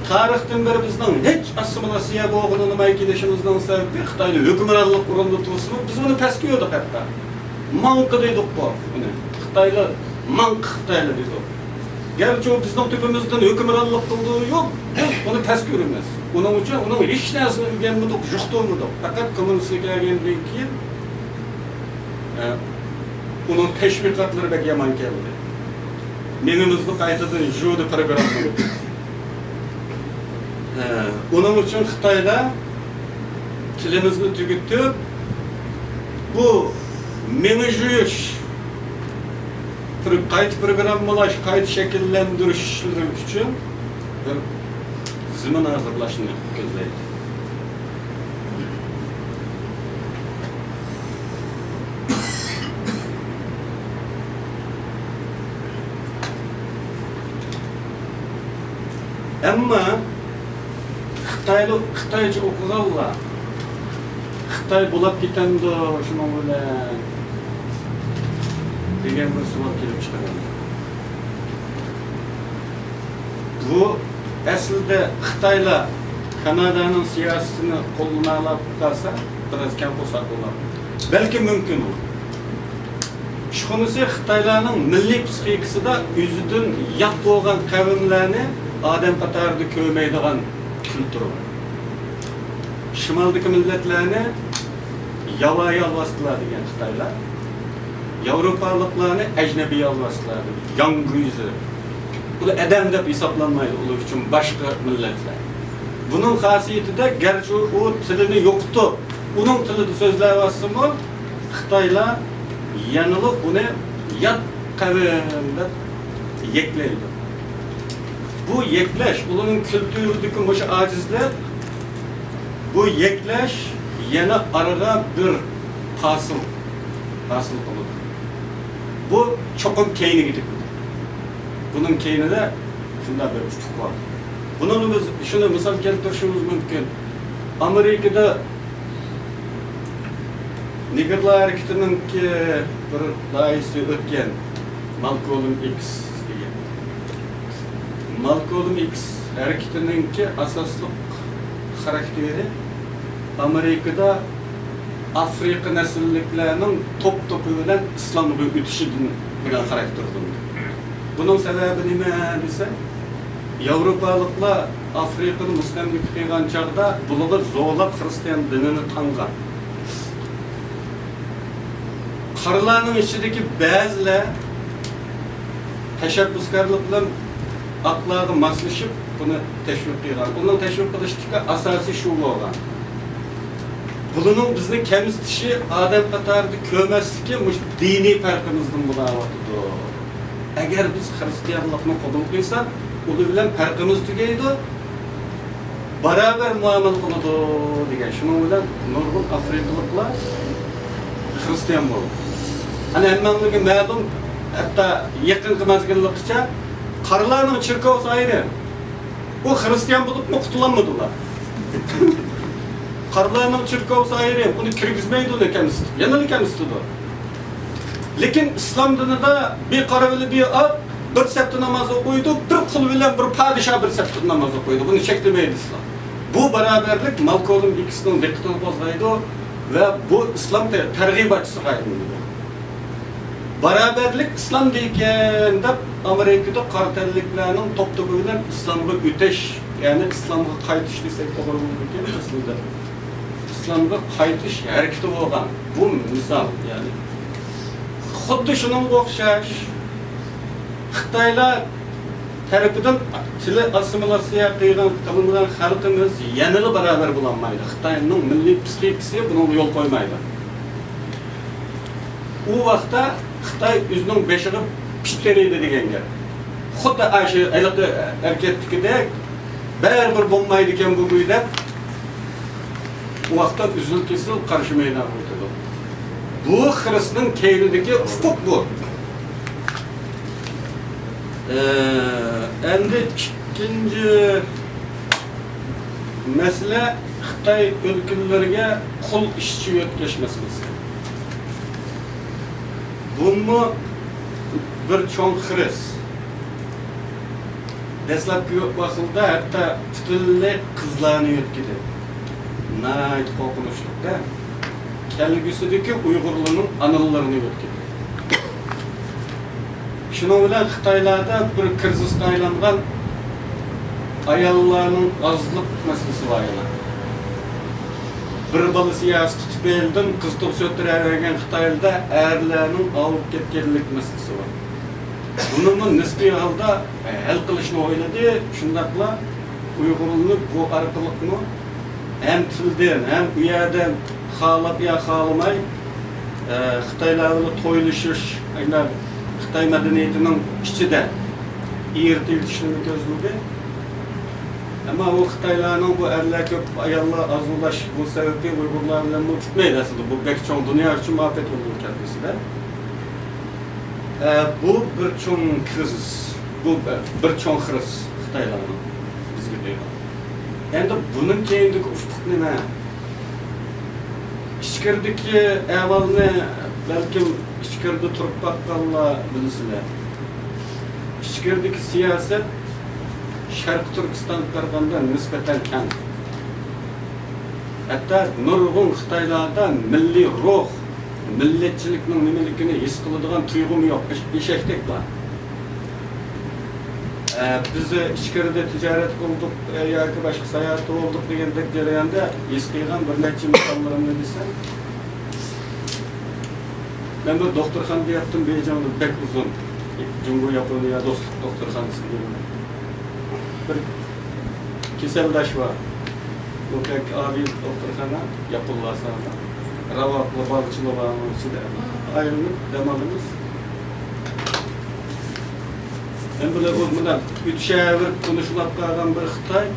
تارىختىن بېرى بىزنىڭ ھېچ ئاسسىمىلياتسىيە بولغىلى ئۇنىماي كېلىشىمىزنىڭ سەۋەبى خىتاينى ھۆكۈمرانلىق ئورنىدا تۇرسىمۇ، بىز ئۇنى پەس كۆردۇق ھەتتا. ماڭقا دېدۇققۇ ئۇنى. خىتايلار، ماڭقا خىتايلار دېدۇق. گەرچە ئۇ بىزنىڭ تۆپىمىزدىن ھۆكۈمرانلىق قىلدى، يوق، بىز ئۇنى پەس كۆرىمىز. ئۇنىڭ ئۈچۈن ئۇنىڭ ھېچ نەرسىنى ئۆگەنمىدۇق، يۇقتۇرمىدۇق. پەقەت كوممۇنىستقا كەلگەندىن كېيىن، ئە، ئۇنىڭ تەشۋىقاتلىرى بەك يامان كەلدى. مېڭىمىزنى قايتىدىن يۇدى پروگراممىلىدى. ئە، ئۇنىڭ ئۈچۈن خىتايلار تىلىمىزنى تۈگىتىپ، بۇ مېڭە يۇيۇش، پرو-، قايتا پروگراممىلاش، قايتا شەكىللەندۈرۈش ئىشلىرى ئۈچۈن بىر زېمىن ھازىرلاشنى كۆزلەيدۇ. ئەمما خىتايلىق، خىتايچە ئوقۇغانلار خىتاي بولاپ كېتەمدۇ شۇنىڭ بىلەن دېگەن بىر سوئال كېلىپ چىقىدۇ. بۇ ئەسلىدە خىتايلار كانادانىڭ سىياسىتىنى قوللىنالاپ قالسا، بىراز كەڭ قورساق بولار. بەلكى مۇمكىن ئۇ. ئىشخۇنىسى خىتايلارنىڭ مىللىي پسىخىكىسىدا ئۆزىدىن يات بولغان قەۋملەرنى ئادەم قاتارىدا كۆرمەيدىغان كۈلتۈر بار. شىمالدىكى مىللەتلەرنى ياۋايى ئالۋاستىلار دېگەن خىتايلار، ياۋروپالىقلارنى ئەجنەبىي ئالۋاستىلار دېگەن، ياڭگۇيزى. ئۇلار ئادەم دەپ ھېسابلانمايدۇ، ئۇلار ئۈچۈن باشقا مىللەتلەر. بۇنىڭ خاسىيىتىدە گەرچە ئۇ تىلىنى يوقىتىپ، ئۇنىڭ تىلىدا سۆزلەۋاتسىمۇ، خىتايلار يەنىلا ئۇنى يات قەۋم دەپ يەكلەيدۇ. بۇ يەكلەش، ئۇلارنىڭ كۈلتۈرىدىكى مۇشۇ ئاجىزلىق، بۇ يەكلەش يەنە ئارىغا بىر پاسىل ھاسىل قىلىدۇ. بۇ چوقۇم كەينىگە تېپىدۇ. بۇنىڭ كەينىدە شۇنداق بىر ئۇپۇق بار. بۇنىڭغا بىز شۇنى مىسال كەلتۈرۈشىمىز مۇمكىن. ئامېرىكىدا نېگىرلار ھەرىكىتىنىڭكى بىر لايىھىسى ئۆتكەن، مالكولم ئىكس دېگەن. مالكولم ئىكس ھەرىكىتىنىڭكى ئاساسلىق خاراكتېرى ئامېرىكىدا ئافرىقا نەسىللىكلەرنىڭ توپ-توپى بىلەن ئىسلامغا ئۆتۈشىدىن بولغان خاراكتېرلىنىدۇ. بۇنىڭ سەۋەبى نېمە دېسە، ياۋروپالىقلار ئافرىقىنى مۇستەملىكە قىلغان چاغدا بۇلارغا زورلاپ خىرىستىيان دىنىنى تاڭغان. قارىلارنىڭ ئىچىدىكى بەزىلەر تەشەببۇسكارلىق بىلەن ئاقلارغا ماسلىشىپ، بۇنى تەشۋىق قىلغان. ئۇنىڭ تەشۋىق قىلىشتىكى ئاساسى شۇ بولغان. بۇلارنىڭ بىزنى كەمسىتىشى، ئادەم قاتارىدا كۆرمەسلىكى مۇشۇ دىنىي پەرقىمىزدىن بولاۋاتىدۇ. ئەگەر بىز خىرىستىيانلىقنى قوبۇل قىلساق، ئۇلار بىلەن پەرقىمىز تۈگەيدۇ، باراۋەر مۇئامىلە قىلىدۇ دېگەن. شۇنىڭ بىلەن نۇرغۇن ئافرىقىلىقلار خىرىستىيان بولدى. ئەنە ھەممەڭلارگە مەلۇم، ھەتتا يېقىنقى مەزگىللىككىچە قارىلارنىڭ چېركاۋىسى ئايرىم. ئۇ خىرىستىيان بولۇپمۇ قۇتۇلالمىدى ئۇلار. قارىلارنىڭ چېركاۋىسى ئايرىم، ئۇنى كىرگۈزمەيدۇ، ئۇنى كەمسىتىپ، يەنىلا كەمسىتىدۇ. لېكىن ئىسلام دىنىدا بىر قارا بىلەن بىر ئاق بىر سەپتە ناماز ئوقۇيدۇ، بىر قۇل بىلەن بىر پادىشاھ بىر سەپتە ناماز ئوقۇيدۇ. بۇنى چەكلىمەيدۇ ئىسلام. بۇ باراۋەرلىك مالكولم ئىكسنىڭ دىققىتىنى قوزغايدۇ ۋە بۇ ئىسلام تە-، تەرغىباتچىسىغا ئايلىنىدۇ. باراۋەرلىك ئىسلامدا ئىكەن دەپ، ئامېرىكىدا قارا تەنلىكلەرنىڭ توپ-توپى بىلەن ئىسلامغا ئۆتۈش، يەنى ئىسلامغا قايتىش دېسەك توغرا بولىدىكەن ئەسلىدە. ئىسلامغا قايتىش ھەرىكىتى بولغان. بۇ مىسال، يەنى خۇددى شۇنىڭغا ئوخشاش، خىتايلار تەرىپىدىن تىلى ئاسسىمىلياتسىيە قىلغان، قىلىنغان خەلقىمىز يەنىلا باراۋەر بولالمايدۇ. خىتاينىڭ مىللىي پسىخىكىسى بۇنىڭغا يول قويمايدۇ. ئۇ ۋاقىتتا خىتاي ئۆزىنىڭ بېشىغا پىت تېرىيدۇ دېگەن گەپ. خۇددى ئاشۇ ھېلىقى ھەرىكەتتىكىدەك، بەرىبىر بولمايدىكەن بۇ گۇي دەپ، ئۇ ۋاقىتتا ئۈزۈل-كېسىل قارشى مەيدانغا ئۆتىدۇ. بۇ خىرىسنىڭ كەينىدىكى ئۇپۇق بۇ. ئە، ئەمدى ئىككىنچى مەسىلە، خىتاي ئۆلكىلىرىگە قۇل ئىشچى يۆتكەش مەسىلىسى. بۇمۇ بىر چوڭ خىرىس. دەسلەپكى ۋاقىتلاردا ھەتتا پۈتۈنلەي قىزلارنى يۆتكىدى. ناھايىتى قورقۇنچلۇق-دە. كەلگۈسىدىكى ئۇيغۇرلارنىڭ ئانىلىرىنى يۆتكىدى. شۇنىڭ بىلەن خىتايلاردا بىر كىرىزىسقا ئايلانغان ئاياللارنىڭ ئازلىق مەسىلىسى بار يەنە. بىر بالا سىياسىي تۇتۇپ ئېلىدىن قىز تۇغۇسى ئۆتتۈرەۋەرگەن خىتايلىدا ئەرلەرنىڭ ئاۋۇپ كەتكەنلىك مەسىلىسى بار. بۇنىمۇ نىسپىي ھالدا ھەل قىلىشنى ئويلىدى. شۇنداقلا ئۇيغۇرلىنىپ بۇ ئارقىلىقمۇ ھەم تىلدىن، ھەم ئۇ يەردە خالاپ يا خالىماي، ئە، خىتايلار بىلەن تويلىشىش، ئەگەر خىتاي مەدەنىيىتىنىڭ ئىچىدە ئېرىتىۋېتىشنىمۇ كۆزلىدى. ئەمما ئۇ خىتايلارنىڭ بۇ ئەرلەر كۆپ، ئاياللار ئاز بولۇش بۇ سەۋەبتىن ئۇيغۇرلار بىلەنمۇ پۈتمەيدۇ ئەسلىدە. بۇ بەك چوڭ دۇنيا ئۈچۈن مۇۋەپپەقىيەت بولىدۇ كەلگۈسىدە. ئە، بۇ بىر چوڭ كىرىزىس، بۇ بىر، بىر چوڭ خىرىس خىتايلارنىڭ بىزگە بېرىدىغان. ئەمدى بۇنىڭ كەينىدىكى ئۇپۇق نېمە؟ ئىچكىرىدىكى ئەھۋالنى بەلكىم ئىچكىرىدە تۇرۇپ باققانلار بىلىسىلەر. ئىچكىرىدىكى سىياسەت شەرقىي تۈركىستانغا قارىغاندا نىسبەتەن كەڭ. ھەتتا نۇرغۇن خىتايلاردا مىللىي روھ، مىللەتچىلىكنىڭ نېمىلىكىنى ھېس قىلىدىغان تۇيغۇمۇ يوق، ئېش-، ئېشەكتەك بار. ئە، بىز ئىچكىرىدە تىجارەت قىلدۇق، ئە، ياكى باشقا ساياھەتتە بولدۇق دېگەندەك جەرياندا ھېس قىلغان بىر نەچچە مىساللىرىمنى دېسەم، مەن بىر دوختۇرخانىدا ياتتىم، بېيجىڭدا بەك ئۇزۇن، جۇڭگو ياپونىيە دوستلۇق دوختۇرخانىسىدا. بىر كېسەلداش بار. بۇ بەك ئالىي دوختۇرخانا، ياپونلار سانىدا. راۋاقلار، بالىچىلار بار ئۇنىڭ ئىچىدە. ئايلىنىپ دەم ئالىمىز. مەن بىلەن ئۇ مۇنداق ئۆتۈشەۋېرىپ تونۇشلاپ قالغان بىر خىتاي.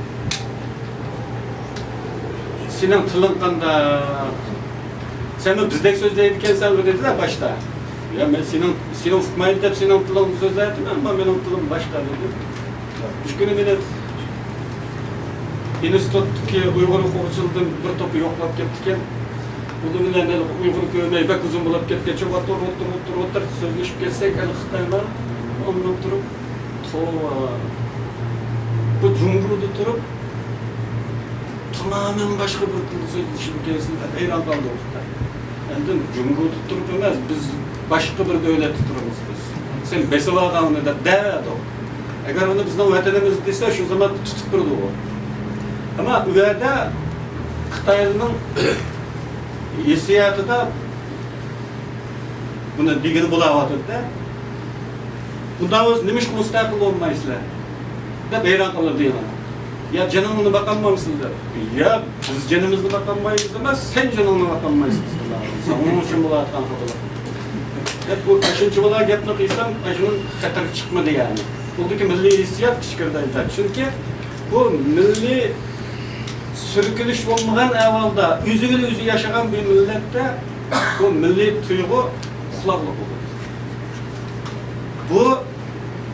سېنىڭ تىلىڭ قانداق؟ سەنمۇ بىزدەك سۆزلەيدىكەنسەنغۇ دېدىلە باشتا. يا مەن سېنىڭ، سېنى ئۇقمايدۇ دەپ سېنىڭ تىلىڭدا سۆزلەۋاتىمەن، ئەمما مېنىڭ تىلىم باشقا دېدى. شۇ كۈنى مېنى ئىنستىتۇتتىكى ئۇيغۇر ئوقۇغۇچىلىرىدىن بىر توپى يوقلاپ كەپتىكەن. ئۇنىڭ بىلەن ھېلىقى ئۇيغۇر كۆرمەي بەك ئۇزۇن بولۇپ كەتكەچ، ئولتۇر، ئولتۇر، ئولتۇر، ئولتۇر سۆزلىشىپ كەتسەك، ھېلىقى خىتايلار ئۇنىڭ تۇرۇپ، توۋا، بۇ جۇڭگودا تۇرۇپ تامامەن باشقا بىر تىلدا سۆزلىشىدىكەنسىز دەپ ھەيران قالدى ئۇ خىتاي. ئەمدى جۇڭگودا تۇرۇپ ئەمەس، بىز باشقا بىر دۆلەتتە تۇرىمىز بىز. سەن بېسىۋالغان ئۇنى دەپ دەۋەردۇق. ئەگەر ئۇنى بىزنىڭ ۋەتىنىمىز دېسە، شۇ زامان تۇتۇپ بېرىدۇ ئۇ. ئەمما ئۇ يەردە خىتايلارنىڭ ھېسسىياتىدا بۇنى دېگىلى بولاۋاتىدۇ-دە. ئۇنداق بولسا نېمىشقا مۇستەقىل بولمايسىلەر؟ دەپ ھەيران قالىدۇ يەنە. يا جېنىڭنى باقالمامسىلەر دەپ. يا بىز جېنىمىزنى باقالمايمىز ئەمەس، سەن جېنىڭنى باقالمايسەن. شۇنىڭ ئۈچۈن بولۇۋاتقان خاپىلىق. دەپ بۇ ئاشۇنچە بالا گەپنى قىلسام، ئاشۇنىڭ خەتىرى چىقمىدى يەنى. بۇندىكى مىللىي ھېسسىيات ئىچكىرىدە ئېيتار. چۈنكى بۇ مىللىي سۈركىلىش بولمىغان ئەھۋالدا، ئۆزى بىلەن ئۆزى ياشىغان بىر مىللەتتە بۇ مىللىي تۇيغۇ ئۇخلاقلىق بولىدۇ. بۇ،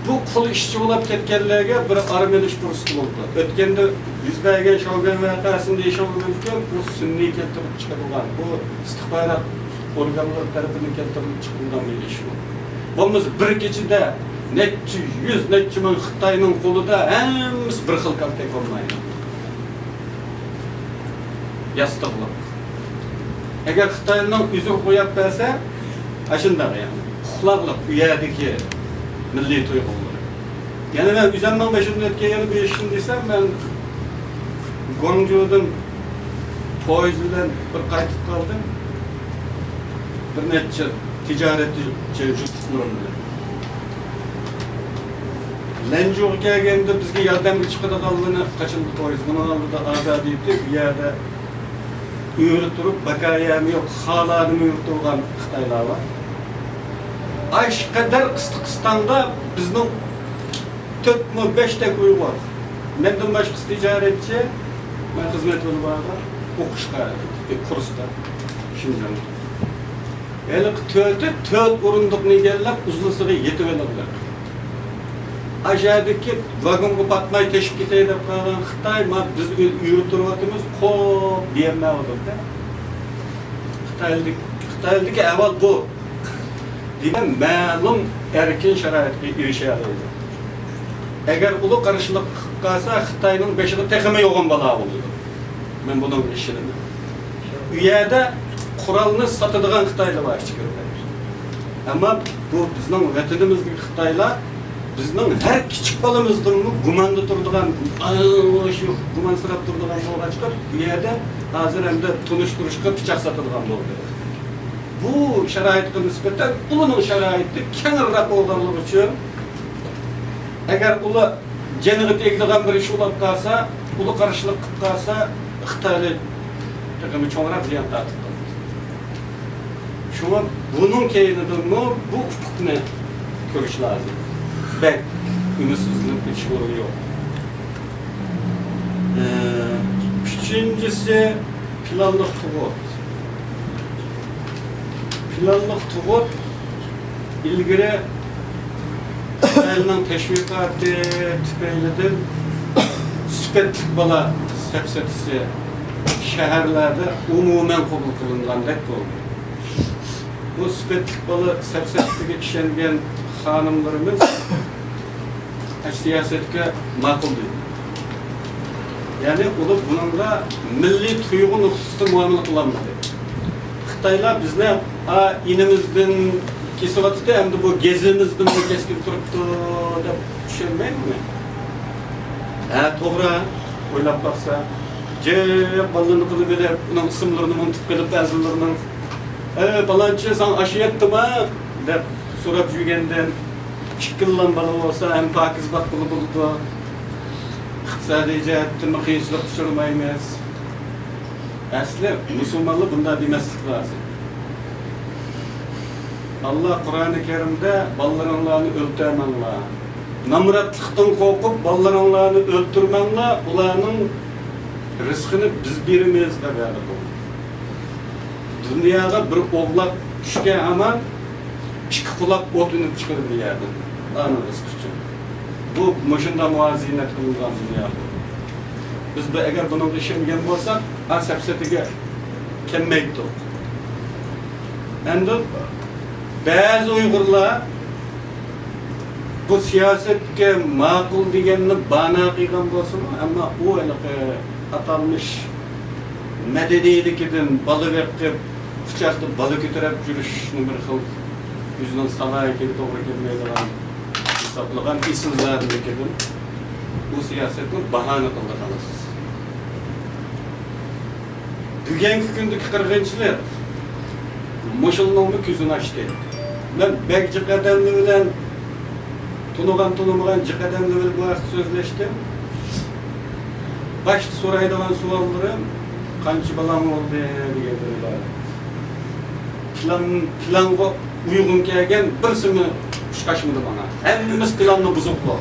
بۇ قۇل ئىشچى بولاپ كەتكەنلەرگە بىر ئارام ئېلىش پۇرسىتى بولىدۇ. ئۆتكەندە يۈز بەرگەن شاۋگۈەن ۋەقەسىنى دېيىشىڭىز مۇمكىن، بۇ سۈنئىي كەلتۈرۈپ چىقىرىلغان، بۇ ئىستىخبارات ئورگانلىرى تەرىپىدىن كەلتۈرۈلۈپ چىقىرىلغان بىر ئىش بۇ. بولمىسا بىر كېچىدە نەچچە يۈز، نەچچە مىڭ خىتاينىڭ قولىدا ھەممىسى بىر خىل كالتەك بولمايدۇ. ياستۇقلۇق. ئەگەر خىتاينىڭ ئۆزى قويۇپ بەرسە، ئاشۇنداق يەنى. ئۇخلاقلىق ئۇ يەردىكى مىللىي تۇيغۇلىرى. يەنە مەن ئۆزۈمنىڭ بېشىمدىن ئۆتكەن يەنە بىر ئىشنى دېسەم، مەن گۇاڭجۇدىن پويىز بىلەن بىر قايتىپ قالدىم. بىر نەچچە تىجارەتچى جۇتلۇقلىرىم بىلەن. لەنجۇغا كەلگەندە بىزگە ياردەمگە چىقىدىغانلىرىنى قاچان پويىز بۇنىڭ ئالدىدا ئازادە ئېيتتى، بۇ يەردە ئۆرە تۇرۇپ، باكايەمۇ يوق، خالادىمۇ ئۆرە تۇرغان خىتايلار بار. ئاشۇ قەدەر ئىستىقىستاندا بىزنىڭ تۆتمۇ، بەشتەك ئۇيغۇر. مەندىن باشقىسى تىجارەتچى، مەن خىزمەت بىلەن بارغان، ئوقۇشقا، كۇرسقا، شىنجاڭدا. ھېلىقى تۆتى تۆت ئورۇندۇقنى ئىگىلەپ، ئۇزۇنسىغا يېتىۋېلىڭلار. ئاشۇ يەردىكى ۋاگونغا پاتماي تېشىپ كېتەي دەپ قالغان خىتاي، ما بىز ئۆ-، ئۆرە تۇرۇۋاتىمىز، قوپ دېيەلمەيۋاتىدۇ-دە. خىتايلىدىكى، خىتايلىدىكى ئەھۋال بۇ. دېمەك، مەلۇم ئەركىن شارائىتقا ئېرىشەلەيدۇ. ئەگەر ئۇلار قارشىلىق قىلىپ قالسا، خىتاينىڭ بېشىغا تېخىمۇ يوغان بالا بولىدۇ. مەن بۇنىڭغا ئىشىنىمەن. ئۇ يەردە قورالنى ساتىدىغان خىتايلار بار ئىچكىرىدە. ئەمما بۇ بىزنىڭ ۋەتىنىمىزدىكى خىتايلار بىزنىڭ ھەر كىچىك بالىمىزدىنمۇ گۇماندا تۇرىدىغان، شۇ گۇمانسىراپ تۇرىدىغان بولغاچقا، بۇ يەردە ھازىر ئەمدى تونۇشتۇرۇشقا پىچاق ساتىدىغان بولدى. بۇ شارائىتقا نىسبەتەن ئۇلارنىڭ شارائىتى كەڭرىراق بولغانلىقى ئۈچۈن، ئەگەر ئۇلار جېنىغا تېگىدىغان بىر ئىش ئۇلاپ قالسا، ئۇلار قارشىلىق قىلىپ قالسا، خىتايلار تېخىمۇ چوڭراق زىيان تارتىپ قالىدۇ. شۇڭا بۇنىڭ كەينىدىنمۇ بۇ ئۇپۇقنى كۆرۈش لازىم. بەك ئۈمىدسىزلىنىپ كېتىش ئورنى يوق. ئە، ئۈچىنچىسى، پىلانلىق تۇغۇت. پىلانلىق تۇغۇت ئىلگىرى خىتاينىڭ تەشۋىقاتى تۈپەيلىدىن سۈپەتلىك بالا سەپسەتىسى شەھەرلەردە ئومۇمەن قوبۇل قىلىنغاندەك بولدى. بۇ سۈپەتلىك بالا سەپسەتىسىگە ئىشەنگەن خانىملىرىمىز سىياسەتكە ماقۇل دېدى. يەنى ئۇلار بۇنىڭغا مىللىي تۇيغۇ نۇقتىسىدىن مۇئامىلە قىلالمىدى. خىتايلار بىزنى، ئا، ئىنىمىزدىن كېسىۋاتىدۇ، ئەمدى بۇ گېزىمىزدىنمۇ كەسكىن تۇرۇپتۇ دەپ چۈشەنمەيدۇ. ھە، توغرا، ئويلاپ باقسا، جىق بالىلىرىنى قىلىپ ئېلىپ، ئۇنىڭ ئىسىملىرىنى ئۇنتۇپ قېلىپ، بەزىلىرىنىڭ، ئە، پالانچى، ساڭا ئاشۇ يەتتىما؟ دەپ سوراپ يۈرگەندىن، ئىككىلىلا بالا بولسا ھەم پاكىز باققىلى بولىدۇ. ئىقتىسادىي جەھەتتىنمۇ قىيىنچىلىققا ئۇچرىمايمىز. ئەسلى مۇسۇلمانلار بۇنداق دېمەسلىك لازىم. ئاللا قۇرئانى كەرىمدە بالىلىرىڭلارنى ئۆلتۈرمەڭلار. نامراتلىقتىن قورقۇپ بالىلىرىڭلارنى ئۆلتۈرمەڭلار، ئۇلارنىڭ رىزقىنى بىز بېرىمىز دەپ ۋەدە قىلدى. دۇنياغا بىر ئوغلاق چۈشكەن ھامان ئىككى قۇلاق ئوت ئۈنۈپ چىقىدۇ بۇ يەردىن، ئانىڭ رىزقى ئۈچۈن. بۇ مۇشۇنداق مۇۋازىنەت قىلىنغان دۇنيا. بىز بۇ، ئەگەر بۇنىڭغا ئىشەنگەن بولساق، ئا سەپسەتىگە كەلمەيتتۇق. ئەمدى بەزى ئۇيغۇرلار بۇ سىياسەتكە ماقۇل دېگەننى بانا قىلغان بولسىمۇ، ئەمما ئۇ ھېلىقى ئاتالمىش مەدەنىيلىكىدىن بالا بېقىپ، قۇچاقتا بالا كۆتۈرۈپ يۈرۈشنى بىر خىل ئۆزىنىڭ سالاھىيىتىگە توغرا كەلمەيدىغان ھېسابلىغان ئېسىلزادىلىكىدىن بۇ سىياسەتنى باھانە قىلدى، خالاس. بۈگۈنكى كۈندىكى قىرغىنچىلىق مۇشۇنىڭمۇ كۆزىنى ئاچتى. مەن بەك جىق ئادەملەر بىلەن، تونۇغان، تونۇمىغان جىق ئادەملەر بىلەن بۇ ھەقتە سۆزلەشتىم. باشتا سورايدىغان سوئاللىرىم، «قانچە بالاڭ بولدى؟» دېگەندىن ئىبارەت. پىلان، پىلانغا ئۇيغۇن كەلگەن بىرسىمۇ ئۇچراشمىدى ماڭا. ھەممىمىز پىلاننى بۇزۇپلا.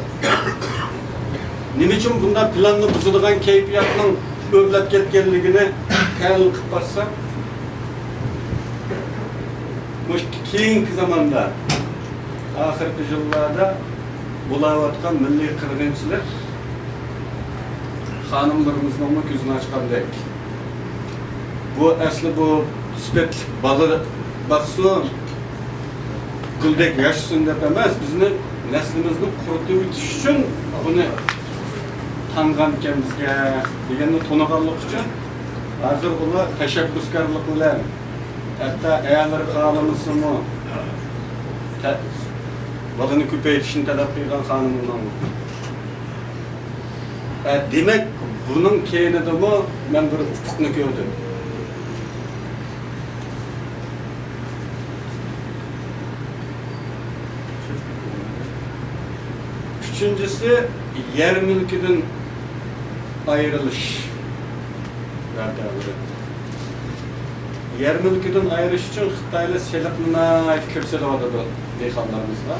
نېمە ئۈچۈن بۇنداق پىلاننى بۇزىدىغان كەيپىياتنىڭ ئۆرلەپ كەتكەنلىكىنى تەھلىل قىلىپ باقساق، مۇشۇ كېيىنكى زاماندا، ئاخىرقى يىللاردا بولاۋاتقان مىللىي قىرغىنچىلىق خانىملىرىمىزنىڭمۇ كۆزىنى ئاچقاندەك. بۇ ئەسلى بۇ سۈپەتلىك بالا باقسۇن، گۈلدەك ياشىسۇن دەپ ئەمەس، بىزنى، نەسلىمىزنى قۇرۇتۇۋېتىش ئۈچۈن بۇنى تانغانكەن بىزگە دېگەننى تونۇغانلىقى ئۈچۈن، ھازىر ئۇلار تەشەببۇسكارلىق بىلەن، ھەتتا ئەرلىرى خالىمىسىمۇ، تە-، بالىنى كۆپەيتىشنى تەلەپ قىلغان خانىمنىڭ. ئە، دېمەك، بۇنىڭ كەينىدىمۇ مەن بىر ئۇپۇقنى كۆردۈم. ئۈچىنچىسى، يەر مۈلكىدىن ئايرىلىش ۋەقەلىرى. يەر مۈلكىدىن ئايرىش ئۈچۈن خىتايلار سېلىقنى ناھايىتى كۆپ سېلىۋاتىدۇ دېھقانلىرىمىزغا.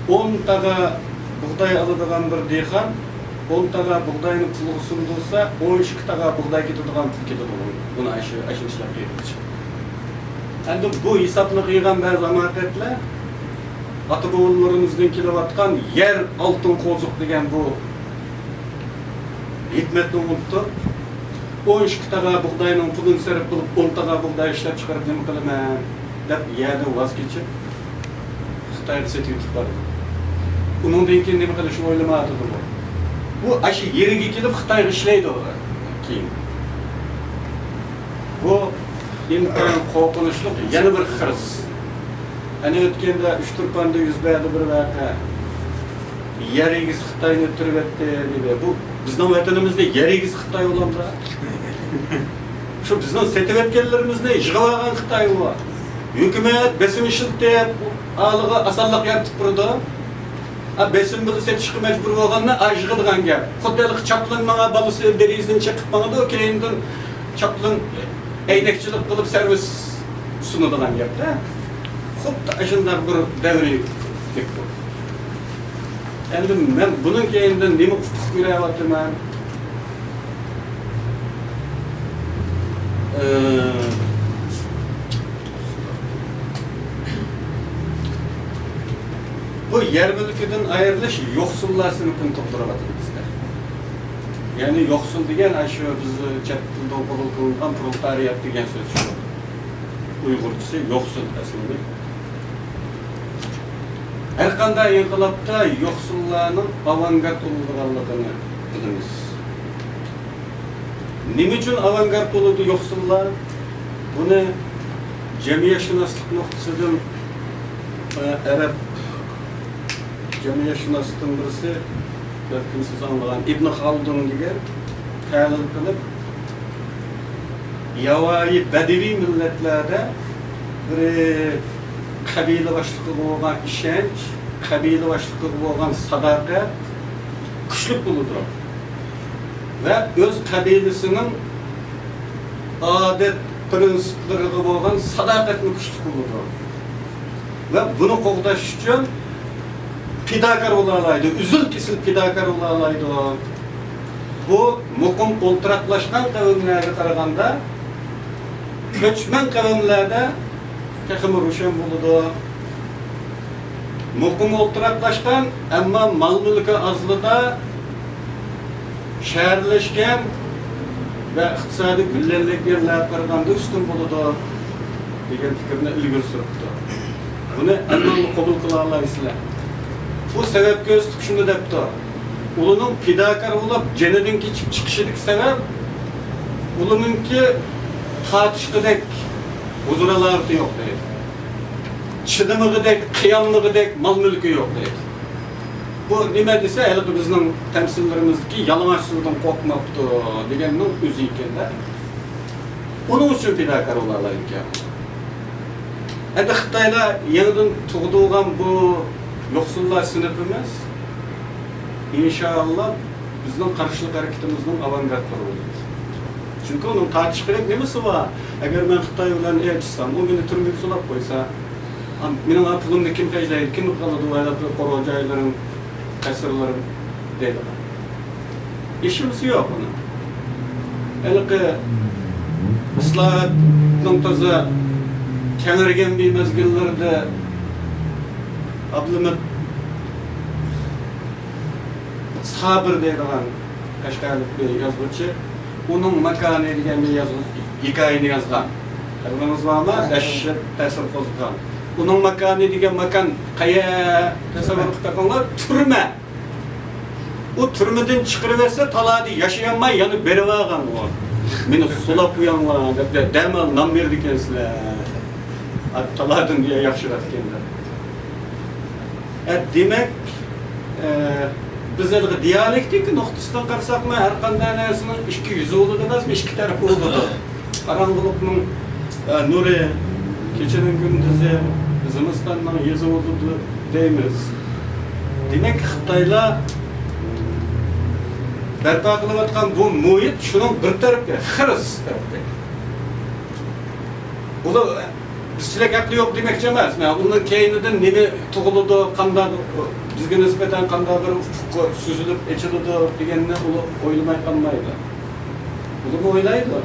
ئون تاغا بۇغداي ئالىدىغان بىر دېھقان ئون تاغا بۇغداينى پۇلغا سۇندۇرسا، ئون ئىككى تاغا بۇغداي كېتىدىغان پۇل كېتىدۇ بۇنى ئاشۇ، ئاشۇ ئىشلەپ بېرىش ئۈچۈن. ئەمدى بۇ ھېسابنى قىلغان بەزى ھاماقەتلەر ئاتا-بوۋىلىرىمىزدىن كېلىۋاتقان يەر ئالتۇن قوزۇق دېگەن بۇ ھېكمەتنى ئۇنتۇپ، ئون ئىككى تاغا بۇغداينىڭ پۇلىنى سەرپ قىلىپ، ئون تاغا بۇغداي ئىشلەپ چىقىرىپ نېمە قىلىمەن دەپ، يەردىن ۋاز كېچىپ، خىتايغا سېتىۋېتىپ بارىدۇ. ئۇنىڭدىن كېيىن نېمە قىلىشنى ئويلىمايۋاتىدۇ بۇ. بۇ ئاشۇ يېرىگە كېلىپ خىتايغا ئىشلەيدۇ كېيىن. بۇ ئىنتايىن قورقۇنچلۇق يەنە بىر خىرىس. ئەنە ئۆتكەندە ئۇچتۇرپاندا يۈز بەردى بىر ۋەقە. يەر ئىگىسى خىتاينى ئۆتتۈرۈۋەتتى دېدى. بۇ بىزنىڭ ۋەتىنىمىزدە يەر ئىگىسى خىتاي بولامدا؟ شۇ بىزنىڭ سېتىۋەتكەنلىرىمىزنى يىغىۋالغان خىتاي بۇ. ھۆكۈمەت بېسىم ئىشلىتىپ، ئالىغا ئاسانلىق يارىتىپ بېرىدۇ. ھە، بېسىم بىلەن سېتىشقا مەجبۇر بولغاندا ئاجىغىدىغان گەپ. خۇددى ھېلىقى چاپلىن ماڭا بالىسى دېرىزىدىن چېقىپ ماڭىدۇ، كەينىدىن چاپلىن ئەينەكچىلىك قىلىپ سېرۋىس سۇنىدىغان گەپتە. خۇددى ئاشۇنداق بىر دەۋرى گەپ بۇ. ئەمدى مەن بۇنىڭ كەينىدىن نېمە ئۇتۇق كۆرۈۋاتىمەن؟ ئى، بۇ يەر مۈلكىدىن ئايرىلىش يوقسۇللار سىنىپىنى تۇغدۇرۇۋاتىدۇ بىزدە. يەنى يوقسۇل دېگەن ئاشۇ بىز چەت تىلدىن قوبۇل قىلىنغان پرولېتارىيات دېگەن سۆز شۇ. ئۇيغۇرچىسى يوقسۇل ئەسلىدە. ھەرقانداق ئىنقىلابتا يوقسۇللارنىڭ ئاۋانگارت بولىدىغانلىقىنى بىلىمىز. نېمە ئۈچۈن ئاۋانگارت بولىدۇ يوقسۇللار؟ بۇنى جەمئىيەتشۇناسلىق نۇقتىسىدىن، ئە، ئەرەب جەمئىيەتشۇناستىن بىرسى، بەلكىم سىز ئاڭلىغان ئىبن خالدۇن دېگەن تەھلىل قىلىپ، ياۋايى بەدىۋىي مىللەتلەردە بىر قەبىلە باشلىقىغا بولغان ئىشەنچ، قەبىلە باشلىقىغا بولغان ساداقەت كۈچلۈك بولىدۇ. ۋە ئۆز قەبىلىسىنىڭ ئادەت پىرىنسىپلىرىغا بولغان ساداقەتمۇ كۈچلۈك بولىدۇ. ۋە بۇنى قوغداش ئۈچۈن پىداكار بولالايدۇ، ئۈزۈل-كېسىل پىداكار بولالايدۇ. بۇ مۇقىم ئولتۇراقلاشقان قەۋملەرگە قارىغاندا كۆچمەن قەۋملەردە تېخىمۇ روشەن بولىدۇ. مۇقىم ئولتۇراقلاشقان، ئەمما مال-مۈلكى ئازلىدا، شەھەرلەشكەن ۋە ئىقتىسادىي گۈللەنگەنلەرگە قارىغاندا ئۈستۈن بولىدۇ، دېگەن پىكىرنى ئىلگىرى سۈرۈپتۇ. بۇنى ھەممىڭلار قوبۇل قىلالايسىلەر. بۇ سەۋەب كۆرسىتىپ شۇنى دەپتۇ. ئۇلارنىڭ پىداكار بولۇپ، جېنىدىن كېچىپ چىقىشىدىكى سەۋەب، ئۇلارنىڭكى تارتىشقۇدەك ھۇزۇر-ھالاۋىتى يوق دەيدۇ. چىدىمىغۇدەك، قىيالمىغۇدەك مال-مۈلكى يوق دەيدۇ. بۇ نېمە دېسە، ھېلىقى بىزنىڭ تەمسىللىرىمىزدىكى يالىڭاچ سۇدىن قورقماپتۇ دېگەننىڭ ئۆزى ئىكەن-دە. ئۇنىڭ ئۈچۈن پىداكار بولالايدىكەن. ئەمدى خىتايلار يېڭىدىن تۇغدۇرغان بۇ يوقسۇللار سىنىپىمىز، ئىنشائاللا، بىزنىڭ قارشىلىق ھەرىكىتىمىزنىڭ ئاۋانگارتلىرى بولىدۇ. چۈنكى ئۇنىڭ تارتىشقۇدەك نېمىسى بار؟ ئەگەر مەن خىتاي بىلەن ئېچىشسام، ئۇ مېنى تۈرمىگە سولاپ قويسا، مېنىڭ پۇلۇمنى كىم خەجلەيدۇ، كىم قىلىدۇ، ھېلىقى قورۇ جايلىرىم، قەسىرلىرىم دەيدىغان. ھېچنېمىسى يوق ئۇنىڭ. ھېلىقى ئىسلاھاتنىڭ تازا كەڭرىگەن بىر مەزگىللىرىدە ئابلىمىت سابىر دەيدىغان قەشقەرلىك بىر يازغۇچى، ئۇنىڭ ماكانى دېگەن بىر يازغۇ-، ھېكايىنى يازغان. خەۋىرىڭىز بارمۇ؟ دەھشەت تەسىر قوزغىغان. ئۇنىڭ ماكانى دېگەن ماكان قەيەر؟ تەسەۋۋۇر قىلىپ بېقىڭلار، تۈرمە. ئۇ تۈرمىدىن چىقىرىۋەتسە، تالادا ياشىيالماي يەنە بېرىۋالغان ئۇ. مېنى سولاپ قويۇڭلار دەپ، دەمال نان بېرىدىكەنسىلەر. تالادىن ياخشىراق ئىكەن دەپ. ئە، دېمەك، ئە، بىز ھېلىقى دىيالېكتىكا نۇقتىسىدىن قارىساقمۇ، ھەر قانداق نەرسىنىڭ ئىككى يۈزى بولىدۇ ئەمەسمۇ، ئىككى تەرىپى بولىدۇ. قاراڭغۇلۇقنىڭ، ئە، نۇرى، كېچىنىڭ كۈندۈزى، زىمىستاننىڭ يېزى بولىدۇ دەيمىز. دېمەك، خىتايلار بەرپا قىلىۋاتقان بۇ مۇھىت شۇنىڭ بىر تەرىپى، خىرىس تەرىپى. ئۇلار بىزچىلىك ئەقلى يوق دېمەكچى ئەمەس. مەن ئۇنىڭ كەينىدىن نېمە تۇغۇلىدۇ، قانداق، بىزگە نىسبەتەن قانداق بىر ئۇپۇق سۈزۈلۈپ ئېچىلىدۇ دېگەننى ئۇلار ئويلىماي قالمايدۇ. ئۇلارمۇ ئويلايدۇ.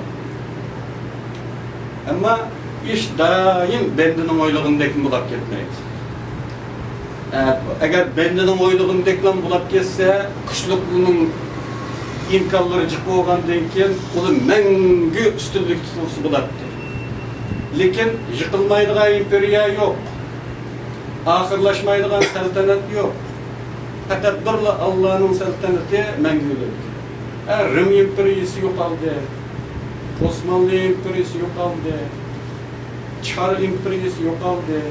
ئەمما ئىش دائىم بەندىنىڭ ئويلىغىنىدەك بولاپ كەتمەيدۇ. ئە، ئەگەر بەندىنىڭ ئويلىغىنىدەكلا بولاپ كەتسە، كۈچلۈكنىڭ ئىمكانلىرى جىق بولغاندىن كېيىن، ئۇلار مەڭگۈ ئۈستۈنلۈكتە تۇرسا بولاتتى. لېكىن يىقىلمايدىغان ئىمپېرىيە يوق. ئاخىرلاشمايدىغان سەلتەنەت يوق. پەقەت بىرلا ئاللانىڭ سەلتەنىتى مەڭگۈلۈك. ھە، رىم ئىمپېرىيىسى يوقالدى. ئوسمانلى ئىمپېرىيىسى يوقالدى. چار ئىمپېرىيىسى يوقالدى.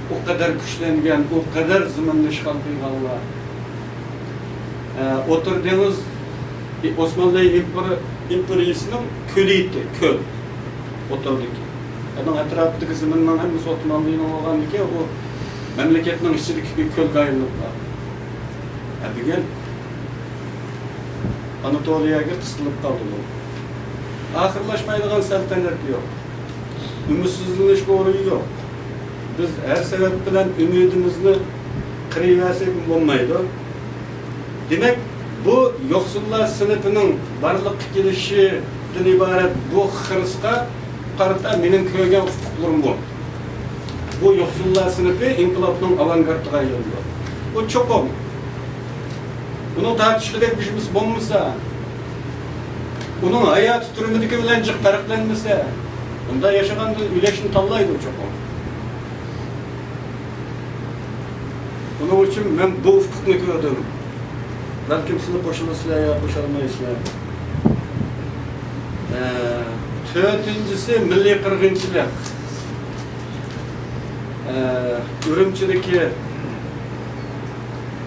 ئۇ قەدەر كۈچلەنگەن، ئۇ قەدەر زېمىننى ئىشغال قىلغانلار. ئە، ئوتتۇرا دېڭىز، ئوسمانلى ئىمپېر-، ئىمپېرىيىسىنىڭ كۆلىيىتى، كۆل. ئوتتۇرىدىكى. ئۇنىڭ ئەتراپىدىكى زېمىننىڭ ھەممىسى ئوتمانلىنىڭ بولغاندىكىن، ئۇ مەملىكەتنىڭ ئىچىدىكى بىر كۆلگە ئايلىنىپ قالدى. ھە، بۈگۈن ئاناتولىيەگە قىستىلىپ قالدى بۇ. ئاخىرلاشمايدىغان سەلتەنەت يوق. ئۈمىدسىزلىنىشكە ئورۇن يوق. بىز ھەر سەۋەب بىلەن ئۈمىدىمىزنى قىرىۋەرسەكمۇ بولمايدۇ. دېمەك، بۇ يوقسۇللار سىنىپىنىڭ بارلىققا كېلىشىدىن ئىبارەت بۇ خىرىسقا قارىتا مېنىڭ كۆرگەن ئۇپۇقلىرىم بۇ. بۇ يوقسۇللار سىنىپى ئىنقىلابنىڭ ئاۋانگارتىغا ئايلىنىدۇ. بۇ چوقۇم. بۇنىڭ تارتىشقۇدەك كۈچىمىز بولمىسا، ئۇنىڭ ھاياتى تۈرمىدىكى بىلەن جىق پەرقلەنمىسە، ئۇنداق ياشىغاندىن ئۆلۈشنى تاللايدۇ چوقۇم. بۇنىڭ ئۈچۈن مەن بۇ ئۇپۇقنى كۆردۈم. بەلكىم سىلەر قوشۇلىسىلەر يا قوشالمايسىلەر. ئە، تۆتىنچىسى، مىللىي قىرغىنچىلىق. ئە، ئۈرۈمچىدىكى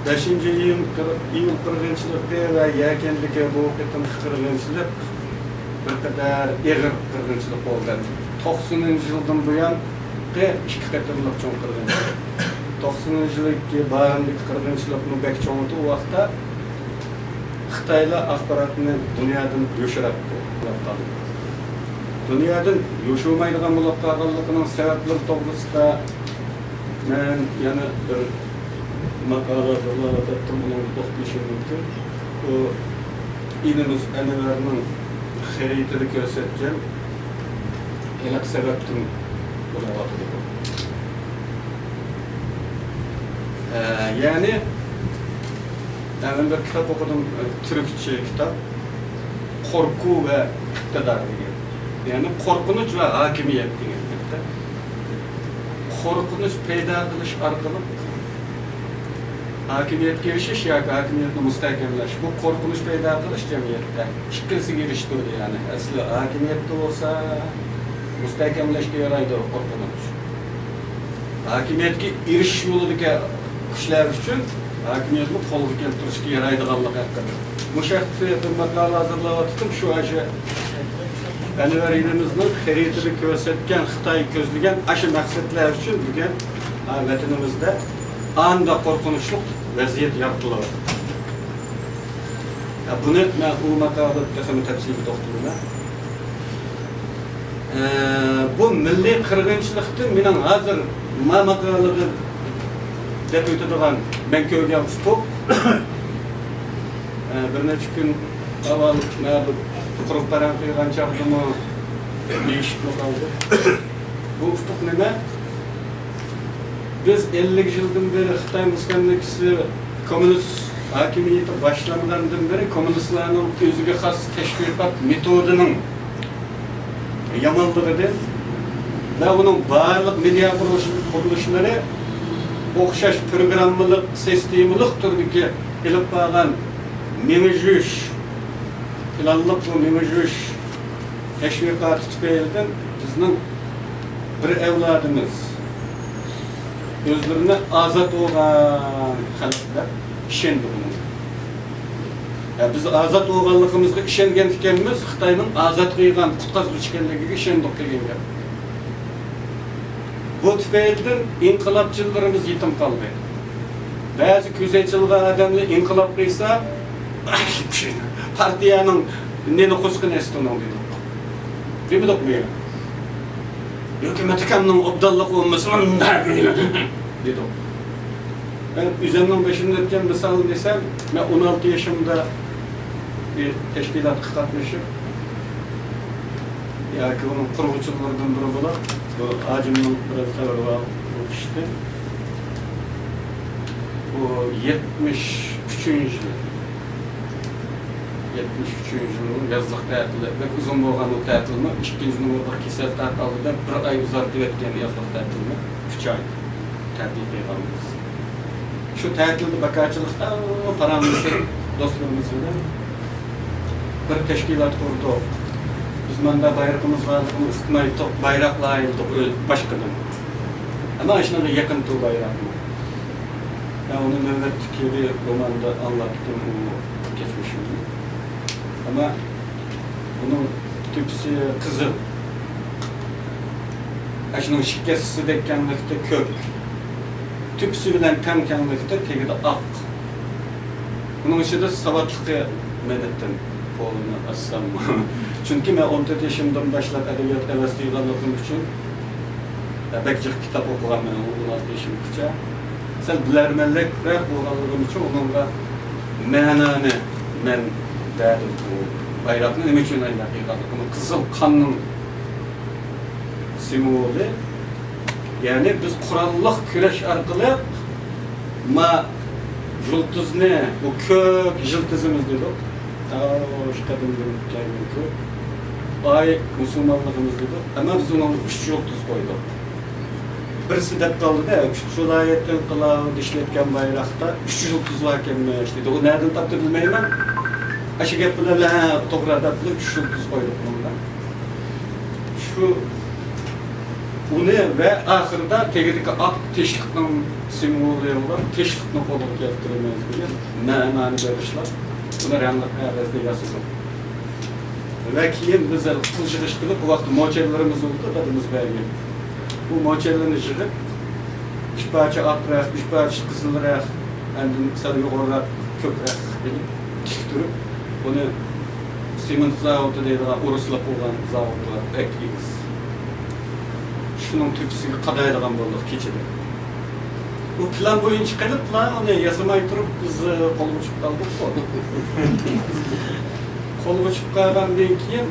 بەشىنچى ئىيۇن قىر-، ئىيۇل قىرغىنچىلىقى ۋە يەكەندىكى بۇ قېتىمقى قىرغىنچىلىق بىر قەدەر ئېغىر قىرغىنچىلىق بولدى. توقسىنىنچى يىلدىن بۇيانقى ئىككى قېتىملىق چوڭ قىرغىنچىلىق. توقسىنىنچى يىلدىكى بارىندىكى قىرغىنچىلىقمۇ بەك چوڭ ئىدى ئۇ ۋاقىتتا. خىتايلار ئاخباراتنى دۇنيادىن يوشۇراتتى. دۇنيادىن يوشۇرمايدىغان بولۇپ قالغانلىقىنىڭ سەۋەبلىرى توغرىسىدا مەن يەنە بىر ماقالە، بىر ماقالە دەپتىم، ئۇنىڭغا توختىلىشىم مۇمكىن. ئۇ ئىنىمىز ئەنۋەرنىڭ خەرىتىدە كۆرسەتكەن ھېلىقى سەۋەبتىن بولۇۋاتىدۇ. ئە، يەنى، ئە، مەن بىر كىتاب ئوقۇدۇم، ئە، تۈركچە كىتاب. قورقۇ ۋە ئىقتىدار دېگەن. يەنى قورقۇنچ ۋە ھاكىمىيەت دېگەن گەپتە. قورقۇنچ پەيدا قىلىش ئارقىلىق ھاكىمىيەتكە ئېرىشىش ياكى ھاكىمىيەتنى مۇستەھكەملەش. بۇ قورقۇنچ پەيدا قىلىش جەمئىيەتتە ئىككىلىسىگە ئېرىشتۈردى. يەنى ئەسلى ھاكىمىيەتتە بولسا مۇستەھكەملەشكە يارايدۇ قورقۇنچ. ھاكىمىيەتكە ئېرىشىش يولىدىكى كۈچلەر ئۈچۈن ھاكىمىيەتنى قولغا كەلتۈرۈشكە يارايدىغانلىقى ھەققىدە. مۇشۇ ھەقتە بىر ماقالە ھازىرلاۋاتىدۇ. شۇ ئاشۇ ئەنۋەر ئىنىمىزنىڭ خەرىتىدە كۆرسەتكەن خىتاي كۆزلىگەن ئاشۇ مەقسەتلەر ئۈچۈن بۈگۈن، ھە، ۋەتىنىمىزدە ئاندا قورقۇنچلۇق ۋەزىيەت يارىتىلىۋاتىدۇ. ھە، بۇنى مەن ئۇ ماقالىدا تېخىمۇ تەپسىلىي توختىلىمەن. ئە، بۇ مىللىي قىرغىنچىلىقتىن مېنىڭ ھازىر ما ماقالىدا دەپ ئۆتىدىغان مەن كۆرگەن ئۇپۇق. ئە، بىر نەچچە كۈن ئاۋۋال مەن بىر قۇرۇق پاراڭ قىلغان چاغدىمۇ دېيىشىپمۇ قالدى. بۇ ئۇپۇق نېمە؟ بىز ئەللىك يىلدىن بېرى خىتاي مۇستەملىكىسى، كوممۇنىست ھاكىمىيىتى باشلانغاندىن بېرى كوممۇنىستلارنىڭ ئۆزىگە خاس تەشۋىقات مېتودىنىڭ يامانلىقىدىن ۋە ئۇنىڭ بارلىق مېدىيا قۇرۇلۇش-، قۇرۇلۇشلىرى ئوخشاش پىروگراممىلىق، سىستېمىلىق تۈردىكى ئېلىپ بارغان مېڭە يۇيۇش، پىلانلىق بۇ مېڭە يۇيۇش تەشۋىقاتى تۈپەيلىدىن بىزنىڭ بىر ئەۋلادىمىز ئۆزلىرىنى ئازاد بولغان خەلق دەپ ئىشەندى بۇنىڭغا. يا، بىز ئازاد بولغانلىقىمىزغا ئىشەنگەن ئىكەنمىز، خىتاينىڭ ئازاد قىلغان قۇتقازغۇچى ئىكەنلىكىگە ئىشەندۇق دېگەن گەپ. بۇ تۈپەيلىدىن ئىنقىلابچىلىرىمىز يېتىم قالدى. بەزى كۆزى ئېچىلغان ئادەملەر ئىنقىلاب قىلسا، پارتىيەنىڭ نېنى قوسقىنى ئەستۇنىڭ دېدۇق. دېمىدۇقمۇ يەنە؟ ھۆكۈمەت ئىكەننىڭ ئوبدانلىقى بولمىسا، دېدۇق. مەن ئۆزۈمنىڭ بېشىمدىن ئۆتكەن مىسالنى دېسەم، مەن ئون ئالتە يېشىمدا بىر تەشكىلاتقا قاتنىشىپ، ياكى ئۇنىڭ قۇرغۇچىلىرىدىن بىرى بولۇپ، بۇ ھاجىمنىڭ بىرەر خەۋىرى بار، بۇ كىشىدىن. بۇ يەتمىش ئۈچىنچى يىل. يەتمىش ئۈچىنچى يىلنىڭ يازلىق تەتىلى بەك ئۇزۇن بولغان، ئۇ تەتىلمۇ ئىككىنچى نومۇرلۇق كېسەل تارتالدى دەپ بىر ئاي ئۇزارتىۋەتكەن يازلىق تەتىلنى، ئۈچ ئاي تەتىل قىلغانمىز. شۇ تەتىلدە بىكارچىلىقتا پاراڭلىشىپ دوستلىرىمىز بىلەن بىر تەشكىلات قۇردۇق. بىز ماندا بايرىقىمىز بارلىقىنى ئۇقمايتتۇق، بايراقلار ئايلىدۇق ئۆز باشقىدىن. ئەمما ئاشۇنىڭغا يېقىن تۇر بايراقمۇ. مەن ئۇنى نۆۋەتتىكى بىر روماندا ئاڭلاپتىم ئۇ كەچمىشىمنى. ئەمما ئۇنىڭ تۆپىسى قىزىل. ئاشۇنىڭ شىكەسىدەك كەڭلىكتە كۆك. تۆپىسى بىلەن تەڭ كەڭلىكتە تېگىدە ئاق. ئۇنىڭ ئىچىدە ساۋاتلىقى مەدەتتىن پولىنى ئاچسام. چۈنكى مەن ئون تۆت يېشىمدىن باشلاپ ئەدەبىيات ھەۋەسكە ئېغىلغىنىم ئۈچۈن بەك جىق كىتاب ئوقۇغانمەن ئون ئالتە يېشىمغىچە. سەل بىلەرمەنلىكرەك بولغانلىقىم ئۈچۈن ئۇنىڭغا مەنانى مەن بەردىم. بۇ بايراقنى نېمە ئۈچۈن ئايلاپ قىلغانلىقىنى، قىزىل قاننىڭ سىمۋولى. يەنى بىز قوراللىق كۈرەش ئارقىلىق ما يۇلتۇزنى، بۇ كۆك يىلتىزىمىز دېدۇق. تاۋۇش قەدىمدىن كەلگەن كۆك. ئاي مۇسۇلمانلىقىمىز دېدۇق. ئەمما بىز ئۇنىڭغا ئۈچ يۇلتۇز قويدۇق. بىرسى دەپ قالدى-دە، ئۈچ ۋىلايەتتىن قىلاۋۇدا ئىشلەتكەن بايراقتا ئۈچ يۇلتۇز باركەنمىش دېدى. ئۇ نەدىن تاپتى بىلمەيمەن. ئاشۇ گەپ بىلەن، ھە، توغرا دەپ، ئۈچ يۇلتۇز قويدۇق بۇنىڭغا. شۇ ئۇنى ۋە ئاخىرىدا تېگىدىكى ئاق تىنچلىقنىڭ سىمۋولى بولۇپ، تىنچلىقنى قولغا كەلتۈرىمىز دېگەن مەنانى بېغىشلاپ، بۇنى رەڭلىك قەغەزدە ياسىدۇق. ۋە كېيىن بىز ھېلىقى پۇل يىغىش قىلىپ، ئۇ ۋاقىتتا موچەنلىرىمىز بولدى، دادىمىز بەرگەن. بۇ موچەنلىرىنى يىغىپ، ئۈچ پارچە ئاق رەخت، ئۈچ پارچە قىزىل رەخت، ئاندىن سەل يۇقىرىراق كۆك رەخت ئېلىپ، تىكتۈرۈپ، بۇنى سېمونت زاۋۇتى دەيدىغان ئورۇسلار قۇرغان زاۋۇتى بار، بەك ئېگىز. شۇنىڭ تۆپىسىگە قادايدىغان بولدۇق كېچىدە. بۇ پىلان بويىچە قىلىپلا، ئۇنى ياسىماي تۇرۇپ، بىز قولغا چۈشۈپ قالدۇققۇ. قولغا چۈشۈپ قالغاندىن كېيىن،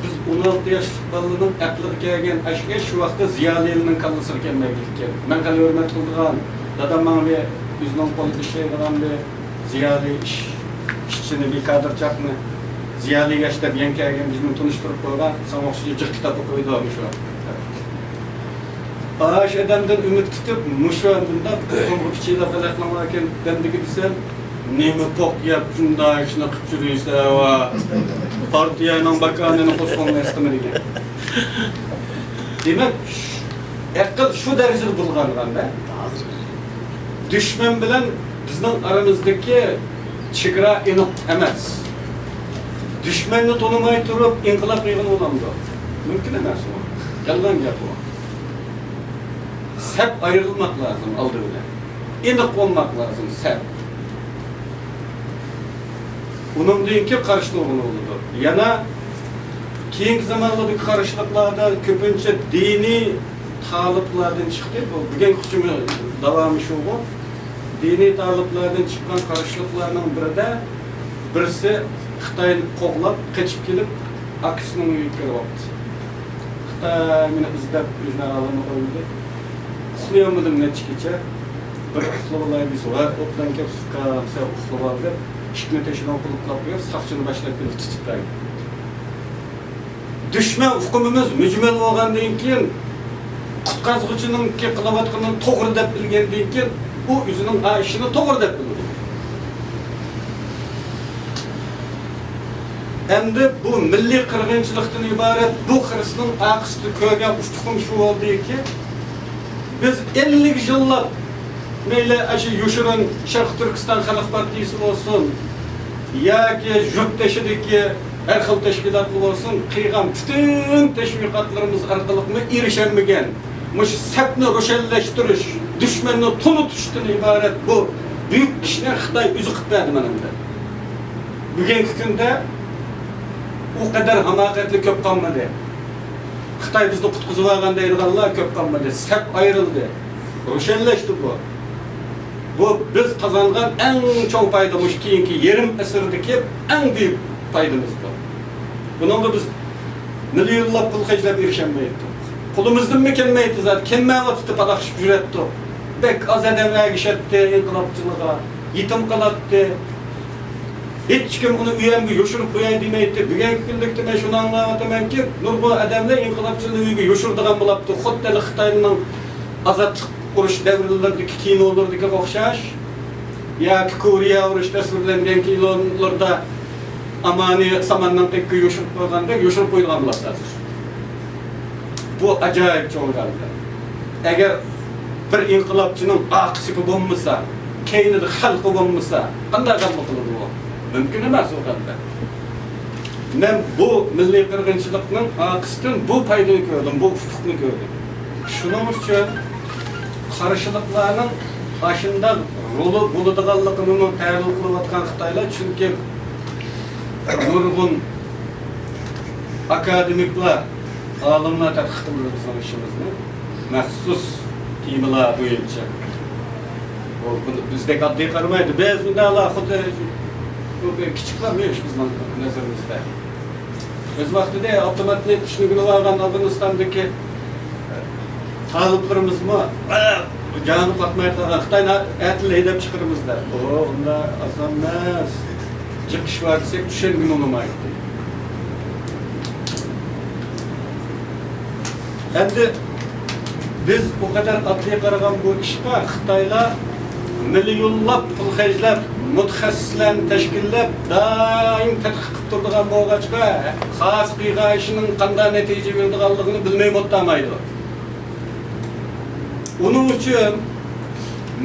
بىز ئون ئالتە ياشلىق بالىنىڭ ئەقلىگە كەلگەن ئاشۇ گەپ شۇ ۋاقىتتا زىيالىيلارنىڭ كاللىسىغا كەلمەيدىكەن. مەن خېلى ھۆرمەت قىلىدىغان، دادام ماڭا بىر ئۆزىنىڭ قولىدا ئىشلەيدىغان بىر زىيالىي ئىش، ئىشچىنى، بىر كادىرچاقنى زىيالىي ياش دەپ يەنە كەلگەن بىزنى تونۇشتۇرۇپ قويغان، ساڭا ئوخشاش جىق كىتاب ئوقۇيدۇ مۇشۇ. ئاشۇ ئادەمدىن ئۈمىد كۈتۈپ، مۇشۇ ئادەمدە قولغا پىچىلاپ خەلقنىڭ ئەكەل دەمدىكى دېسەم، نېمە پوق يەپ شۇنداق ئىشنى قىلىپ يۈرۈيسەن ۋە پارتىيەنىڭ باكانىنى قوسقۇڭنى ئەستىمە دېگەن. دېمەك، ئەقىل شۇ دەرىجىدە بۇلغانغاندا، دۈشمەن بىلەن بىزنىڭ ئارىمىزدىكى چېگرا ئېنىق ئەمەس. دۈشمەننى تونۇماي تۇرۇپ ئىنقىلاب قىلغىلى بولامدۇ؟ مۇمكىن ئەمەس ئۇ. يالغان گەپ ئۇ. سەپ ئايرىلماق لازىم ئالدى بىلەن. ئېنىق بولماق لازىم سەپ. ئۇنىڭدىن كېيىن قارشى تۇرغىلى بولىدۇ. يەنە كېيىنكى زامانلاردىكى قارشىلىقلاردا كۆپىنچە دىنىي تالىپلاردىن چىقتى. بۇ بۈگۈنكى ئۇچۇرنىڭ داۋامى شۇغۇ. دىنىي تالىپلاردىن چىققان قارشىلىقلارنىڭ بىرىدە بىرسى خىتاينى قوغلاپ، قېچىپ كېلىپ، ئاكىسىنىڭ ئۆيىگە كىرىۋاپتۇ. خىتاي مېنى ئىزدەپ، ئۆزىنىڭ ھالىنى قويمىدى. ئۇخلىيالمىدىم نەچچە كېچە. بىر ئۇخلىۋالاي دېسە، ۋە ئوبدان كەپ سۇقام، سەن ئۇخلىۋال دەپ، ئىشىكنى تېشىنىڭ قۇلۇپلاپ قويۇپ، ساقچىنى باشلاپ كېلىپ تۇتۇپ بەردى. دۈشمەن ئۇقۇمىمىز مۈجمەل بولغاندىن كېيىن، قۇتقازغۇچىنىڭكى قىلىۋاتقىنىنى توغرا دەپ بىلگەندىن كېيىن، ئۇ ئۆزىنىڭ ئا ئىشىنى توغرا دەپ بىلىدۇ. ئەمدى بۇ مىللىي قىرغىنچىلىقتىن ئىبارەت بۇ خىرىسنىڭ ئارقىسىدا كۆرگەن ئۇتۇقۇم شۇ بولدىكى، بىز ئەللىك يىللاپ مەيلى ئاشۇ يوشۇرۇن شەرقىي تۈركىستان خەلق پارتىيىسى بولسۇن ياكى يۇرت تېشىدىكى ھەر خىل تەشكىلاتلار بولسۇن، قىلغان پۈتۈن تەشۋىقاتلىرىمىز ئارقىلىقمۇ ئېرىشەلمىگەن مۇشۇ سەپنى روشەنلەشتۈرۈش، دۈشمەننى تونۇتۇشتىن ئىبارەت بۇ بۈيۈك ئىشنى خىتاي ئۆزى قىلىپ بەردى مانا ئەمدى. بۈگۈنكى كۈندە ئۇ قەدەر ھاماقەتلىك كۆپ قالمىدى. خىتاي بىزنى قۇتقۇزۇۋالغان دەيدىغانلار كۆپ قالمىدى. سەپ ئايرىلدى. روشەنلەشتى بۇ. بۇ بىز قازانغان ئەڭ چوڭ پايدا، مۇشۇ كېيىنكى يېرىم ئەسىردىكى ئەڭ بۈيۈك پايدىمىز بۇ. بۇنىڭغا بىز مىليونلاپ پۇل خەجلەپ ئېرىشەلمەيتتۇق. قولىمىزدىنمۇ كەلمەيتتى زادى. كەلمەيۋاتىدۇ، پالاقشىپ يۈرەتتۇق. بەك ئاز ئادەملەرگە ئىشەتتى ئىنقىلابچىلىققا، يېتىم قالاتتى. ھېچكىم ئۇنى ئۆيۈمگە يوشۇرۇپ قوياي دېمەيتتى. بۈگۈنكى كۈنلۈكتە مەن شۇنى ئاڭلاۋاتىمەنكى، نۇرغۇن ئادەملەر ئىنقىلابچىلارنى ئۆيىگە يوشۇرىدىغان بولاپتۇ. خۇددى ھېلىقى خىتاينىڭ ئازادلىق ئۇرۇش دەۋرلىرىدىكى كىنولىرىدىكىگە ئوخشاش ياكى كورېيە ئۇرۇشى تەسۋىرلەنگەن كىنولىرىدا ئامانى ساماننىڭ تېگىگە يوشۇرۇپ قويغاندەك يوشۇرۇپ قويىدىغان بولاتتى ھازىر. بۇ ئاجايىپ چوڭ غەلىبە. ئەگەر بىر ئىنقىلابچىنىڭ ئارقىسى بولمىسا، كەينىدە خەلقى بولمىسا، قانداق غەلىبە قىلىدۇ ئۇ؟ مۇمكىن ئەمەس ئۇ غەلىبە. مەن بۇ مىللىي قىرغىنچىلىقنىڭ ئارقىسىدىن بۇ پايدىنى كۆردۈم، بۇ ئۇتۇقنى كۆردۈم. شۇنىڭ ئۈچۈن قارشىلىقلارنىڭ ئاشۇنداق رولى بولىدىغانلىقىنىمۇ تەھلىل قىلىۋاتقان خىتايلار، چۈنكى نۇرغۇن ئاكادېمىكلار، ئالىملار تەتقىق قىلىدۇ بىزنىڭ ئىشىمىزنى، مەخسۇس تېمىلار بويىچە. بۇ، بۇ بىزدەك ئاددىي قارىمايدۇ. بىز مۇنداقلا خۇددى بۇ بىر كىچىك بىر ئىش بىزنىڭ نەزىرىمىزدە. ئۆز ۋاقتىدا ئاپتوماتنى چۈشىنىپ ئالغان ئافغانىستاندىكى تالىپلىرىمىزمۇ، «ئا، جانى قاتماي قالغان خىتاينى ئەتىلا ھەيدەپ چىقىرىمىز» دەپ. ئۇ ئۇنداق ئاسان ئەمەس. جىق ئىش بار دېسەك، چۈشەنگىمۇ بولمايتتى. ئەمدى بىز ئۇ قەدەر ئاددىي قارىغان بۇ ئىشقا خىتايلار مىليونلاپ پۇل خەجلەپ، مۇتەخەسسىسلەرنى تەشكىللەپ، دائىم تەتقىق قىلىپ تۇرىدىغان بولغاچقا، قايسى قىلغان ئىشىنىڭ قانداق نەتىجە بېرىدىغانلىقىنى بىلمەيمۇ ئولتۇرمايدۇ. ئۇنىڭ ئۈچۈن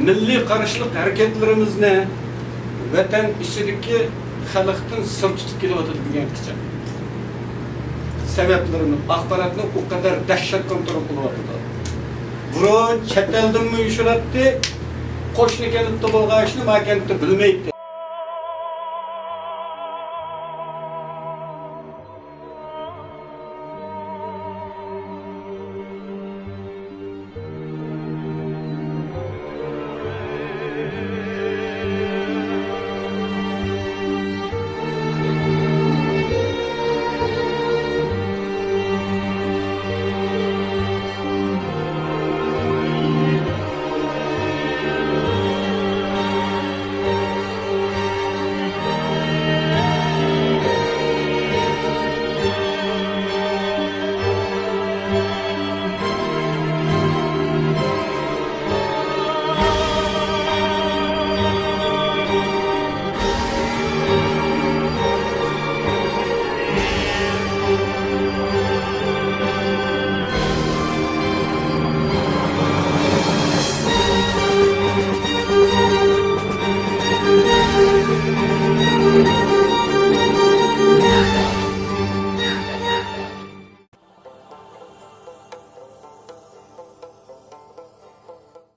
مىللىي قارشىلىق ھەرىكەتلىرىمىزنى ۋەتەن ئىچىدىكى خەلقتىن سىر تۇتۇپ كېلىۋاتىدۇ بۈگۈنگىچە. سەۋەبلىرىنى، ئاخباراتنى ئۇ قەدەر دەھشەت كونترول قىلىۋاتىدۇ. بۇرۇن چەت ئەلدىنمۇ يوشۇراتتى، قوشنا كەنتتە بولغان ئىشنى ما كەنتتە بىلمەيتتى.